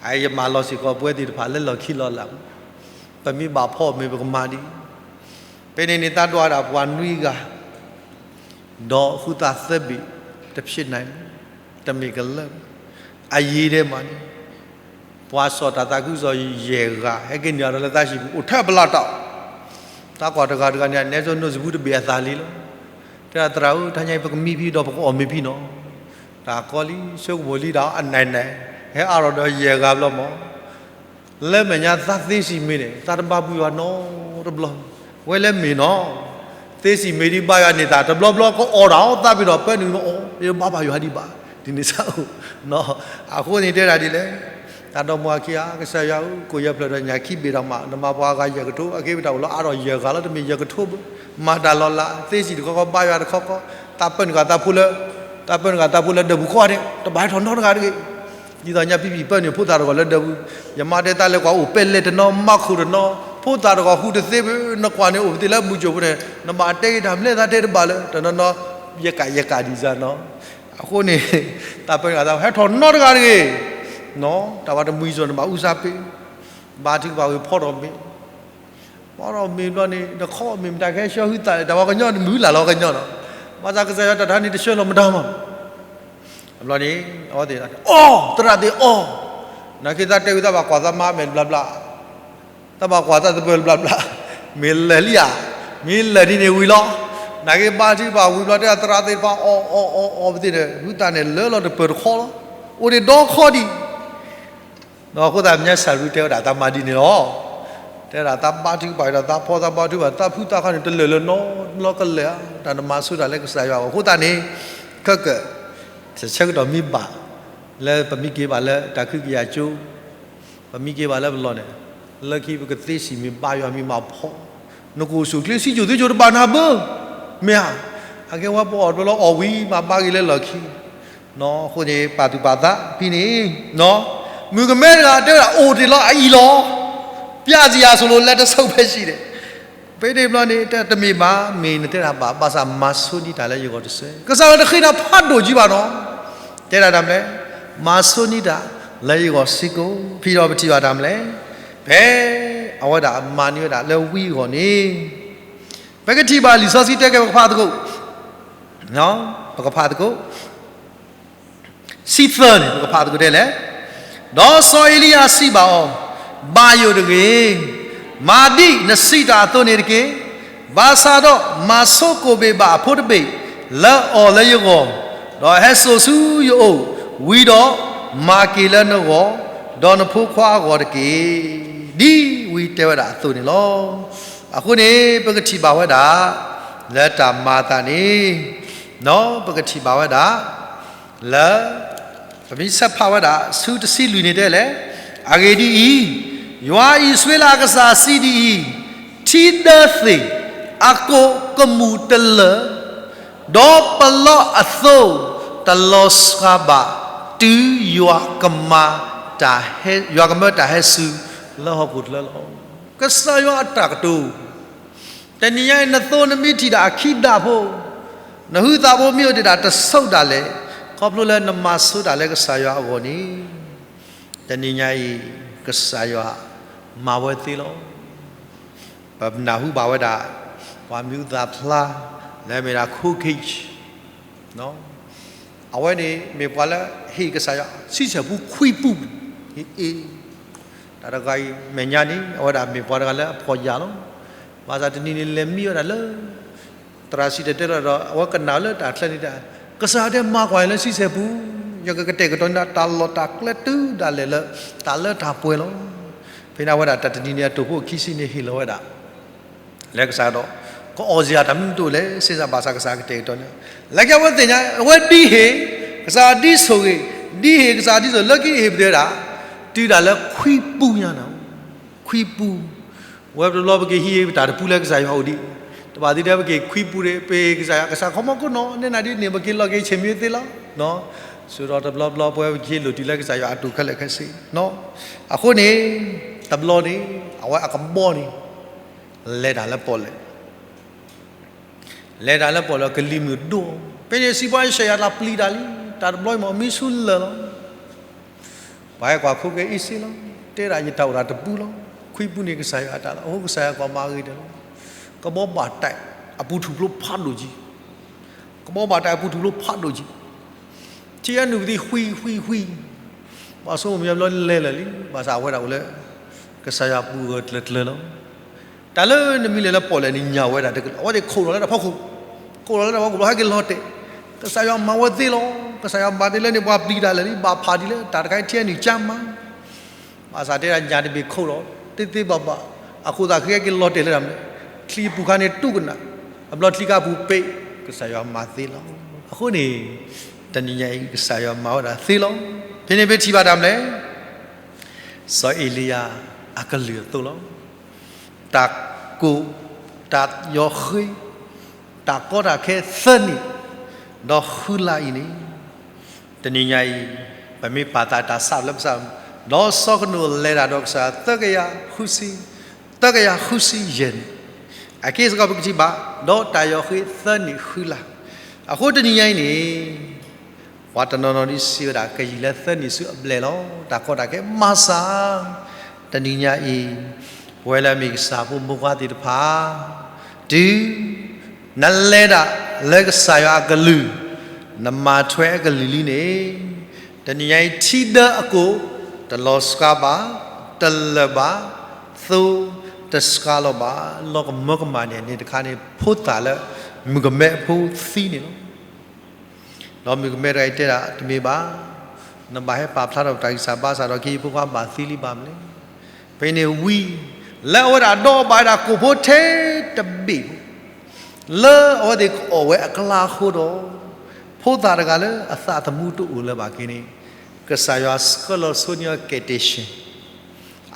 အအံၤယမၤလီၤစ့ၢ်ကီးပဝဲသ့ၣ်တဖၣ်လၢလီၢ်ခံလီၢ်လၢ်, ပမ့ၢ်ဘၣ်ဖီအီၣ်မ့ၤပကမၤဒ်အံၤ, ဖဲန့ၣ်န့ၣ်သးဒွးဒၣ်ပှၤနွံဂၤ, ဒီးဟုသးသၢဘ့ၣ်, တဖျ့နၤ, တမ့ၢ်ကလၢာ်, အယံၤဒဲးမးန့ၣ်, ပှၤစီၣ်တၢ်သးခုကစီၣ်ယဲၢ်ဂၤ ဟဲက့ၤနုာ်လီၤလၢသးဟံၣ်ပူၤ အိၣ်ထဲပလီၢ်တီၤ သးကွၢ်တဂၤတဂၤန့ၣ် နဲစိနီၣ်စံာ်ပူၤတဘ့ၣ်အသးလံလီၤ. တဲဒၣ်သရၣ်ဧၢ တနံၤအံၤပကမံဖံဒီးပကအီၣ်မ့ၤဖံနီၤ. တၢ်ကီလံ ဆိကမိၣ်လံတၢ်အနၢ်နၢ်, ဟဲအါထီၣ်ဒီးယဲၢ်ဂၤဘျီမး, လၢမဲာ်ညါသးသ့စံးမ့ၢ်န့ၣ် သးတဘၣ်ဘှံးယွၤနီတဘျီ, ဝဲလၢမ့ၢ်နီၤ သ့စံးမ့ၢ်ဒ်ဘါယွၤန့ၢ်သးတဘျီဘျီကအီၣ်ဒၣ်အီၤ သးပ့ၤဒီးပၢနုာ်မ့ၢ်အီၣ် ဘၣ်ဘၣ်ယွၤဒံးဘၣ်, ဒ်န့ၣ်စးအိၣ်, အဃိန့ၣ်တဲဒၣ်ဒ်လဲၣ်, တၢ်ဒီမါဝၤခံဂၤ ကစၢ်ယွၤဧၢ ကိၣ်ယဲၢ်ဖျၢၣ်ဒီးညၣ်ခံဘ့ၣ်ဒီးမး နမၤပှၤဂၤယဲၢ်ကထိ အက့ပတၢ်အိၣ်လီၤအါထီၣ်ယဲၢ်ဂၤလီၤ တမ့ၢ်ယဲၢ်ကထိဘၣ်, မၤတၢ်လီၤလး သ့စံးတခီခီ ဘါယွၤတခီခီ, သးပၢနုာ်ဃာ်သးဖိလၢ သးပၢနုာ်ဃာ်သးဖိလၢဒၢးပူၤခီန့ၣ် တဘၣ်ဟဲထီၣ်နီတဂၤတဂ့ၤ. ဒ်သိးညါဖံဖံပၢနုာ်ဖိသၣ်တဂီၤလၢဒၢးပူၤ, ယမါတဲသးလဲၤကွၢ်အိၣ်ပဲလဲၣ်တနီၤ မါခိၣ်တနီၤ, ဖိသၣ်တဂီၤဃုတသ့ဘၣ် နကွၢ်န့ၣ်အိၣ်ပသ့လၢမုၢ်ကၠိၣ်ဖိန့ၣ် နဘၣ်တဲက့ၤတၢ်မနုၤသးတဲတဘၣ်လၢ တနီၤနီၤ ယကးယကးဒ်စၢ်နီၤ. အဃိန့ၣ် သးပၢနုာ်ဃာ်သး ဟဲထီၣ်နီတဂၤတဂ့ၤ, တၢ်ဝဲတမှံၤစိၤနဘၣ်အူစၢ်ပ့ၤ, ဘါထုကဖၣ်ဝံၤဖီထီၣ်မ့ၤ ဖီထီၣ်မ့ၤဘျီန့ၣ် နခီမ့ၢ်မတၤကဟဲဆှၢဟုသၣ်န့ၣ် တၢ်ဝဲကညီန့ၣ် မုၢ်လၢ်လီၤကညီနီၤ, ဘၣ်ဆၣ်ကစၢ်ယွၤတၢ်တခါန့ၣ်တဆှၢလီၤမတၤမး. ဘျီန့ၣ် အဝဲသ့ၣ်အီၣ် သရၣ်သ့ၣ်အီၣ်, နာ်က့သးတဲဝံၤသးဘၣ်ကွၢ်သးမါမဲာ်တဘျီဘျီ, သးဘၣ်ကွၢ်သးသပၢၤတဘျီဘျီ, မ့ၢ်လၢာ်လံဧါ, မ့ၢ်လၢာ်ဒ်န့ၣ်ဝံၤလီၤ. နာ်က့ဘါထုကဖၣ်ဝံၤဘျီ တဲဒၣ်သရၣ်သ့ၣ်တဖၣ်အီၣ်အီၣ်အီၣ်အီၣ်ပသ့ၣ်န့ၣ် ဟုသၣ်န့ၣ်လၢလီၤတပၢၤတခီလီၤ, အိၣ်ဒံးဒီခီဒံး အဃိသတး မဲာ်ညါစၢ်ရူတဲဝဲဒၣ် သးမၤဒ်န့ၣ်လီၤ. တဲဒၣ်သးဘါထုကဖၣ်ဒီးသးဖီသးဘါထုကဖၣ် သးဖုသးခီန့ၣ် တလၢာ်လၢၤနီတဘျီကလဲာ်ဧါ, တၢ်နမၤဆိတၢ်လၢကစၢ်ယွၤအဂီၢ် အဃိသတးန့ၣ်, ခဲကၢၣ်, ဆၢကတီၢ်မ့ၢ်ဘၣ်, လၢပမ့ၢ်က့ၤဘၣ်လၢတၢ်ခုကယၤကၠိ, ပမ့ၢ်က့ၤဘၣ်လၢပလီၢ်န့ၣ်, လၢခံပကသ့စံးမ့ၢ်ဘါယွၤမ့ၢ်မၤဖီ, နကအိၣ်ဆူၣ်ချ့စံကၠိၣ်သ့ကၠိၣ်တဘၣ်နၤဘၣ်, မ့ၢ်ဧါ, အကဲဝဲပအီၣ်တဘျီလီၤအီၣ်ဝံၤ မၤဘါဂ့ၤလၢလီၢ်ခံ အဃိန့ၣ် ပာ်သူၣ်ပာ်သးဖဲန့ၣ်, မုၣ်ကမဲတဂၤတဲဝဲဒၣ်အိၣ်တ့ၢ်လီၤအအံၤလီၤ, ပျၢ်စံယၤဆိလိာ်လဲတဆိးဖဲဆံးဒီး, ဖဲန့ၣ်တဘျီန့ၣ် တမ့ၢ်ဘၣ် မ့ၢ်နတဲဒၣ်ဘၣ် ဘၣ်ဆၣ်မၤဆိနံၤတၢ်လၢယဂီၢ်တစဲး, ကစၢ်ယွၤတဃ့နၤဖးဒိၣ်ကံဘၣ်နီၤ, တဲဒၣ်တၢ်မနုၤလဲၣ်, မၤဆိနံၤတၢ်လၢယဂီၢ်စ့ၢ်ကီး, ဖဲဒီးပထံၣ်ဘၣ်တၢ်မနုၤလဲၣ်, ဖဲအဝဲဒၣ်မၤန့ၢ်ဝဲဒၣ်လၢဝံအဂီၢ်န့ၣ်, ပကထံၣ်ဘၣ်လံာ်စီဆှံတဲကဲ ပကဖးသကိး, ပကဖးသကိး ဆံသၢန့ၣ် ပကဖးသကိးတဲလဲၣ်, ဒီးစီၤအ့လံယၤစံးဘၣ်အီၤ, ဘၣ်ယိၣ်တဂ့ၤ, မၤဒ်နစံးတၢ်အသိးန့ၣ်တက့ၢ်. ဘၣ်ဆၣ်ဒီးမၤဆိကိၣ်ဘ့ၣ်ဘၣ်အဖိတဘ့ၣ် လၢအီၣ်လၢယဂီၢ်, ဒီးဟဲစိာ်ဆူယအိၣ်, ဝံၤဒီးမၤက့ၤလၢနဂီၢ်, ဒီးနဖိခွါအဂီၢ်တက့ၢ်, ဒ်ဝံတဲဝဲဒၣ်အသိးန့ၣ်လီၤ. အဃိန့ၣ် ပကထံၣ်ဘၣ်ဝဲဒၣ် လၢတၢ်မၤအသးန့ၣ် ပကထံၣ်ဘၣ်ဝဲဒၣ် လၢ ပမ့ၢ်ဆဲးဖးဝဲဒၣ် ဆူတဆံလွံၢ်န့ၣ်တဲလဲၣ်, အဂ့ၢ်ဒ်အံၤ, ယွၤအံၣ်စရ့လးအကစၢ်စံးဒ်အံၤ, ထံဒၢသ့ၣ် အကိၣ်ကမူၣ်တလၢာ်, ဒီးပလီအသိ တလီၤစှၤဘၣ်, တုၤယွၤကမၤတၢ်ဟဲ, ယွၤကမၢတၢ်ဟဲစူၤလၢဟီၣ်ခိၣ်ချၢလီၤ. ကစၢ်ယွၤအတၢ်ကတိၤ တနံၤညါအံၤ နသိနမံထံၣ်ဒၣ်အခံဒၣ်ဖိ, နဟုသးဖိမ့ၢ်အိၣ်ဒံးဒၣ်တဆိးဒၣ်လဲာ်, ခီဖျိလၢနမၤဆိတၢ်လၢကစၢ်ယွၤအဂီၢ်န့ၣ်, တနံၤညါအံၤ ကစၢ်ယွၤမၤဝဲသ့လီၤ. ပနၢ်ဟူဘၣ်ဝဲဒၣ် ပှၤမံၤဟူသၣ်ဖျါ လၢအမ့ၢ်ဒၣ် ခိၣ်ခ့ၣ် အဝဲန့ၣ်မ့ၢ်ပှၤလၢဟ့ၣ်ကစၢ်ယွၤ ဆံဆဲၣ်ပူခွံပူ, အ့, တၢ်တဂၤအံၤမဲာ်ညါန့ၣ် အဝဲဒၣ်မ့ၢ်ပှၤတဂၤလၢအဖှီၣ်ယာ်လီၤ. ဘၣ်ဆၣ်တနံၤန့ၣ်လဲၤမံဝဲဒၣ်လၢ သရၣ်စံၣ်တဲၤတဲလီၤဒီး အဝဲကနၣ်လၢတၢ်ချၢန့ၣ်ဒၣ်, ကစၢ်ယွၤတဲမၤကွၢ်လၢဆံဆဲၣ်ပူ, ယကကတဲာ်ကတီၤန့ၢ်တၢ်လီၢ်တၢ်ကျဲတုၤဒၣ်လဲာ်လၢ တၢ်လၢတၢ်ပှဲၤလီၤ. ဖဲန့ၣ်အဝဲဒၣ်တၢ်တနံၤန့ၣ် အတိၢ်ဖိအခံဆံန့ၣ်ဟ့ၣ်လီၤဝဲဒၣ် လၢကစၢ်ဒီး ကအီၣ်စ့ၢ်တၢ်မနုၤတအိၣ်လဲၣ်, စ့ၢ်စ့ၢ်ဘၣ်ဆၣ်ကစၢ်ကတဲာ်ကတီၤန့ၣ်, လၢခံအဝဲသ့ၣ်ညါ အဝဲဒ်ဟ့ၣ်, ကစၢ်ဒ်ဆိၣ်ဂ့ၤ, ဒ်ဟ့ၣ်ကစၢ်ဒ်ဆိၣ် လၢခံဟ့ၣ်ပတဲဒၣ်, တုၤဒၣ်လၢခွံပူညါန့ၣ်, ခွံပူ, ဝဲတဘျီပက့ၤဟံးပတၢ်တပူလၢကစၢ်ယွၤအိၣ်ဒံး, တဘၣ်သ့ၣ်တဲပက့ၤခွံပူဒီး ပကစၢ်ယွၤ ကစၢ်ခီမီခိၣ်နီၤ နဲနၤဒ်န့ၣ် ပက့ၤလီၤက့ၤဆ့ၣ်မံသ့လီၤ. စိၤဒီးတဘျီဘျီပဝဲပက့ၤလိၣ်တုၤလၢကစၢ်ယွၤအတိာ်ခဲလၢာ်ခဲဆ့ အဃိန့ၣ် တဘျီန့ၣ် အဝဲအကဘီန့ၣ် လဲၤတၢ်လၢပီၣ်လဲၣ်, လဲၤတၢ်လၢပီၣ်လဲၣ် ကလံၤမုၢ်ဒိၣ်, ဖဲန့ၣ်စံးပှၤအံၣ်စရ့လးတၢ်ပျံၤတၢ်လံ, တၢ်တဘျီအံၤမ့ၢ်မံဆူလၢာ်လီၤ. ပှၤဟဲကွၢ်ခိကဲအ့ၣ်စ့လီၤ, တဲဒၣ်ယတၢ်အိၣ်တၢ်တပူလီၤ, ခွံပူန့ၣ်ကစၢ်ယွၤအတၢ်လီၤ, အဃိကစၢ်ယွၤကွၢ်မၤဂ့ၤတၢ်လီၤ. ကဘီဘၣ်တၢ်အပူၤထူၣ်ဖျိဖးဒိၣ်ကံ ကဘီဘၣ်တၢ်အပူၤထူၣ်ဖျိဖးဒိၣ်ကံ, ထံအနုာ်ပသံ ဃံ ဃံ ဃံ, ပှၤဆိကမိၣ်မ့ၢ်ဘျီလဲၤလၢာ်လံ, ဘၣ်ဆၣ်အဝဲဒၣ်အိၣ်လၢ ကစၢ်ယွၤပူၤဂၢၢ်ကျၢၤကျၢၤလီၤ. တၢ်လၢနမံၤလဲၤလၢပီၣ်လဲၣ်န့ၣ် ညၣ်ဝဲဒၣ်တကလုာ်, အဝဲသ့ၣ်ခိးလီၤလၢတၢ်ဖီခိၣ်, ခိးလီၤလၢတၢ်ဖီခိၣ် ဟဲက့ၤလီၤတဲာ်, ကစၢ်ယွၤမၤဝဲသ့လီၤ, ကစၢ်ယွၤမၤသ့လၢန့ၣ် ပှၤပျံၤတၢ်လၢာ်လံ, ဘၣ်ဖးဒ်လဲၣ် တၢ်တခါအံၤထံအနုာ်ကၢမး ဘၣ်ဆၣ်တဲဒၣ်ညၣ်တဘ့ၣ်ခိးလီၤ သ့သ့ဘၣ်ဘၣ်, အဃိသတးဃ့ဟဲက့ၤလီၤတဲာ်လၢတၢ်မနုၤလဲၣ်, ချံပူၤခါန့ၣ်တူၢ်ကနၣ်, အဘျီချံခါပူၤပ့း, ကစၢ်ယွၤမၤသ့လီၤ. အဃိန့ၣ် တနံၤညါအံၤ ကစၢ်ယွၤမၤဝဲဒၣ်သ့လီၤ. ဖဲန့ၣ်ပထံၣ်ဘၣ်တၢ်မနုၤလဲၣ်, စီၤအ့လံယၤအကလုၢ်အသိးလီၤ. တၢ်ကိၢ်, တၢ်ယီၤဃ့, တၢ်ကီတၢ်ခဲသၢနံၣ်, ဒီးဃုလါအံၤန့ၣ်, တနံၤညါအံၤ ပမ့ၢ်ပာ်သးတၢ်ဆၣ်လၢပစၢ်, ဒီးစီၤကနိးလဲၤတၢ်ဒီးကစၢ်ယွၤ သၢကယၤဃုဆံ, သၢကယၤဃုဆံယဲၢ်နံၣ်, အက့ၢ်စ့ၢ်ကီးပကထံၣ်ဘၣ်, ဒီးတၢ်ယီၤဃ့သၢနံၣ်ဃုလါ, အဃိတနံၤညါအံၤန့ၣ် ပှၤတနီၤနီၤဒ်စံးဝဲဒၣ် ကယံာ်လၢသၢနံၣ်ဆူအဘျဲၣ်လီၤ. တၢ်ကီတၢ်ခဲမၤစၢ်, တနံၤညါအံၤ ပဝဲလၢအမ့ၢ်ကစၢ်ဖိမိၢ်ပၢ်သ့ၣ်တဖၣ်, တုၤနလဲၤဒၣ်လၢကစၢ်ယွၤအကလုၢ်, နမၤထွဲအကလုၢ်လံန့ၣ်, တနံၤညါအံၤထံဒၢအကိၣ် တလီၤစှၤဘၣ်, တလၢာ်ဘၣ်, သိတစှၤလီၤဘၣ်, လီၤကမၢကမၣ်န့ၣ်န့ၣ်တခါန့ၣ် ဖိသၣ်လၢမုၣ်ကမဲအဖိသံန့ၣ်လီၤ. ဒီးမုၣ်ကမဲတဂၤအံၤတဲဒၣ် တမ့ၢ်ဘၣ်, နဘၣ်ဟဲပာ်ဖျါထီၣ်ပတၢ်ဂံၢ်စၢ်ဘါစၢ်ဒီး က့ၤယဖိခွါဘၣ်သံလံဘၣ်မနုၤလဲၣ်. ဖဲန့ၣ်ဝံၤ လၢအဝဲဒၣ်ဒီးဘၣ်ဝဲဒၣ်ကိၣ်ဖိထဲတဘ့ၣ်ဖိ လၢအဝဲသ့ၣ်ကအီၣ်ဝဲအကျါအဃိဒီး, ဖ ဖိသၣ်တဂၤလၢအသးသမူတအိၣ်လၢၤဘၣ်က့ၤန့ၣ်, ကစၢ်ယွၤဆှၢလီၤဆိန့ၢ်အီၤ ကယ်တင်ရှင်,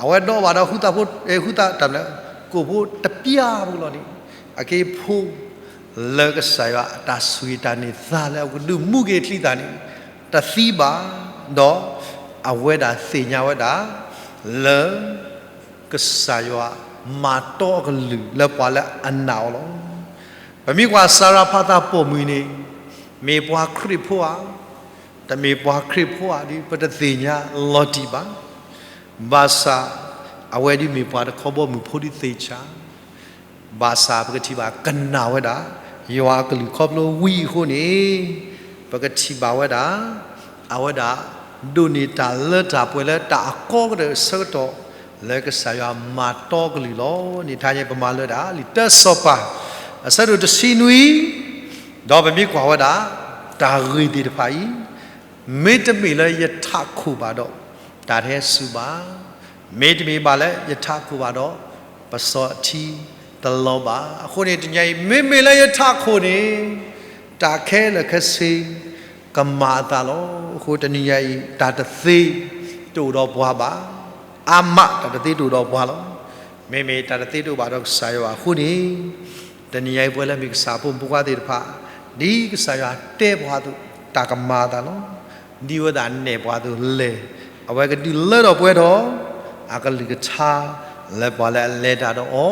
အဝဲဒိးဘၣ်ဒီး ဃုသးဖိ, ဃုသးတၢ်မလဲၣ်, ကိၣ်ဖိတပျၢ်ဖိလီၤန့ၣ်, အက့ဖိ လၢကစၢ်ယွၤအတၢ်ဆိၣ်ဂ့ၤတၢ်န့ၢ်သါလၢအကဒုးမူက့ၤအချံသၣ်န့ၣ် တသံဘၣ်, ဒီးအဝဲဒၣ်သ့ၣ်ညါဝဲဒၣ် လၢ ကစၢ်ယွၤမၤတီအကလုၢ်လၢပှၤလၢအနာ်အီၤလီၤ. ပမ့ၢ်ကွၢ်စၤရၤဖးသးပိာ်မုၣ်န့ၣ်, မ့ၢ်ပှၤခရံာ်ဖိဧါ, တမ့ၢ်ပှၤခရံာ်ဖိဧါဒီး ပတသ့ၣ်ညါလီၤတံၢ်ဘၣ်. ဘၣ်ဆၣ် အဝဲဒုးမ့ၢ်ပှၤတခီဘီမုၢ်ဖိဒုးသ့ၣ်ဆၣ်, ဘၣ်ဆၣ်ပကထံၣ်ဘၣ်ကနာ်ဝဲဒၣ် ယွၤအကလုၢ်ခီဖျိဝံၤအဃိန့ၣ်, ပကထံၣ်ဘၣ်ဝဲဒၣ် အဝဲဒၣ် ဒိးန့ၢ်တၢ်လၢတၢ်ပှဲၤလၢတၢ်အကီကတၢၢ်အဆၢကတီၢ် လၢကစၢ်ယွၤမၤတီကလုၢ်လီၤ. န့ၣ်ထါန့ၣ် ပမၤလၢဒၣ် လံာ်တၢစီၤပၤ အဆၢဒိၣ်တဆံနွံ, ဒီးပမ့ၢ်ကွၢ်ဝဲဒၣ် တၢ်ဂ့ၢ်သ့ၣ်တဖၣ်အံၤ, မ့တမ့ၢ်လၢယထးခိၣ်ဘၣ်ဒီး တၢ်တဟဲစူၤဘၣ်, မ့တမ့ၢ်ဘၣ်လၢယထးခိၣ်ဘၣ်ဒီး ပစီၤအထံတလီၤဘၣ်. အဃိန့ၣ်တနံၤအံၤ မ့မ့ၢ်လၢယထးခိၣ်န့ၣ် တၢ်ခဲလၢာ်ခဲဆ့ ကမၤအသးလီၤ. အဃိတနံၤအံၤ တၢ်တသ့တအိၣ်ဒီးပှၤဘၣ်. အါမးတၢ်တသ့တအိၣ်ဒီးပှၤလီၤ. မ့မ့ၢ်တၢ်တသ့တအိၣ်ဘၣ်ဒီးကစၢ်ယွၤအဃိန့ၣ်, တနံၤအံၤပဝဲလၢမ့ၢ်ကစၢ်အဖိမုၣ်ဖိခွါသ့ၣ်တဖၣ်, ဒ်ကစၢ်ယွၤတဲပှၤအသိး တၢ်ကမၤအသးလီၤ. ဒ်ဝဲဒၣ်နဲၣ်ပှၤအသိးလဲၣ်, အဝဲကဒုးလၢထီၣ်ပှဲၤထီၣ် အကလုၢ်ကထါ လၢပှၤလၢအလဲၤတၢ်ဒီးအီ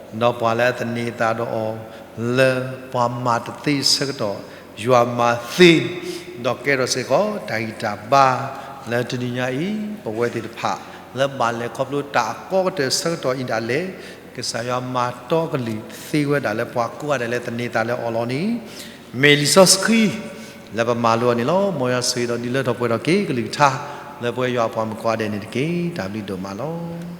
ၤ, ဒီးပှၤလၢအသန့ၤအသးဒီးအီၤ, လၢပှၤမၤတသ့အဆၢကတီၢ် ယွၤမၤသ့, ဒီးကဲထီၣ်စ့ၢ်ကီးတၢ်ဂံၢ်တၢ်ဘါ လၢတနံၤညါအံၤ ပဝဲသ့ၣ်တဖၣ် လၢဘၣ်လဲၤခီဖျိတၢ်အကီကတၢၢ်ဆၢကတီၢ်အံၤဒၣ်လဲာ်, ကစၢ်ယွၤမၤတီကလုၢ်သ့ဝဲဒၣ်လၢပှၤကိးဂၤဒဲးလၢသန့ၤသးလၢအီၤလီၤန့ၣ်, မ့ၢ်လံာ်စီဆှံ လၢပမၤလိအီၤန့ၣ်လီၤ. မ်ယွၤဆိၣ်ဂ့ၤဒီးဒုးလၢထီၣ်ပှဲၤထီၣ်က့ၤကလုၢ်ကထါ လၢပဝဲယွၤအပှၤမုၣ်ကိးဂၤဒဲးန့ၣ်တက့ၢ်. တၢ်ဘျုးဒိၣ်မးလီၤ.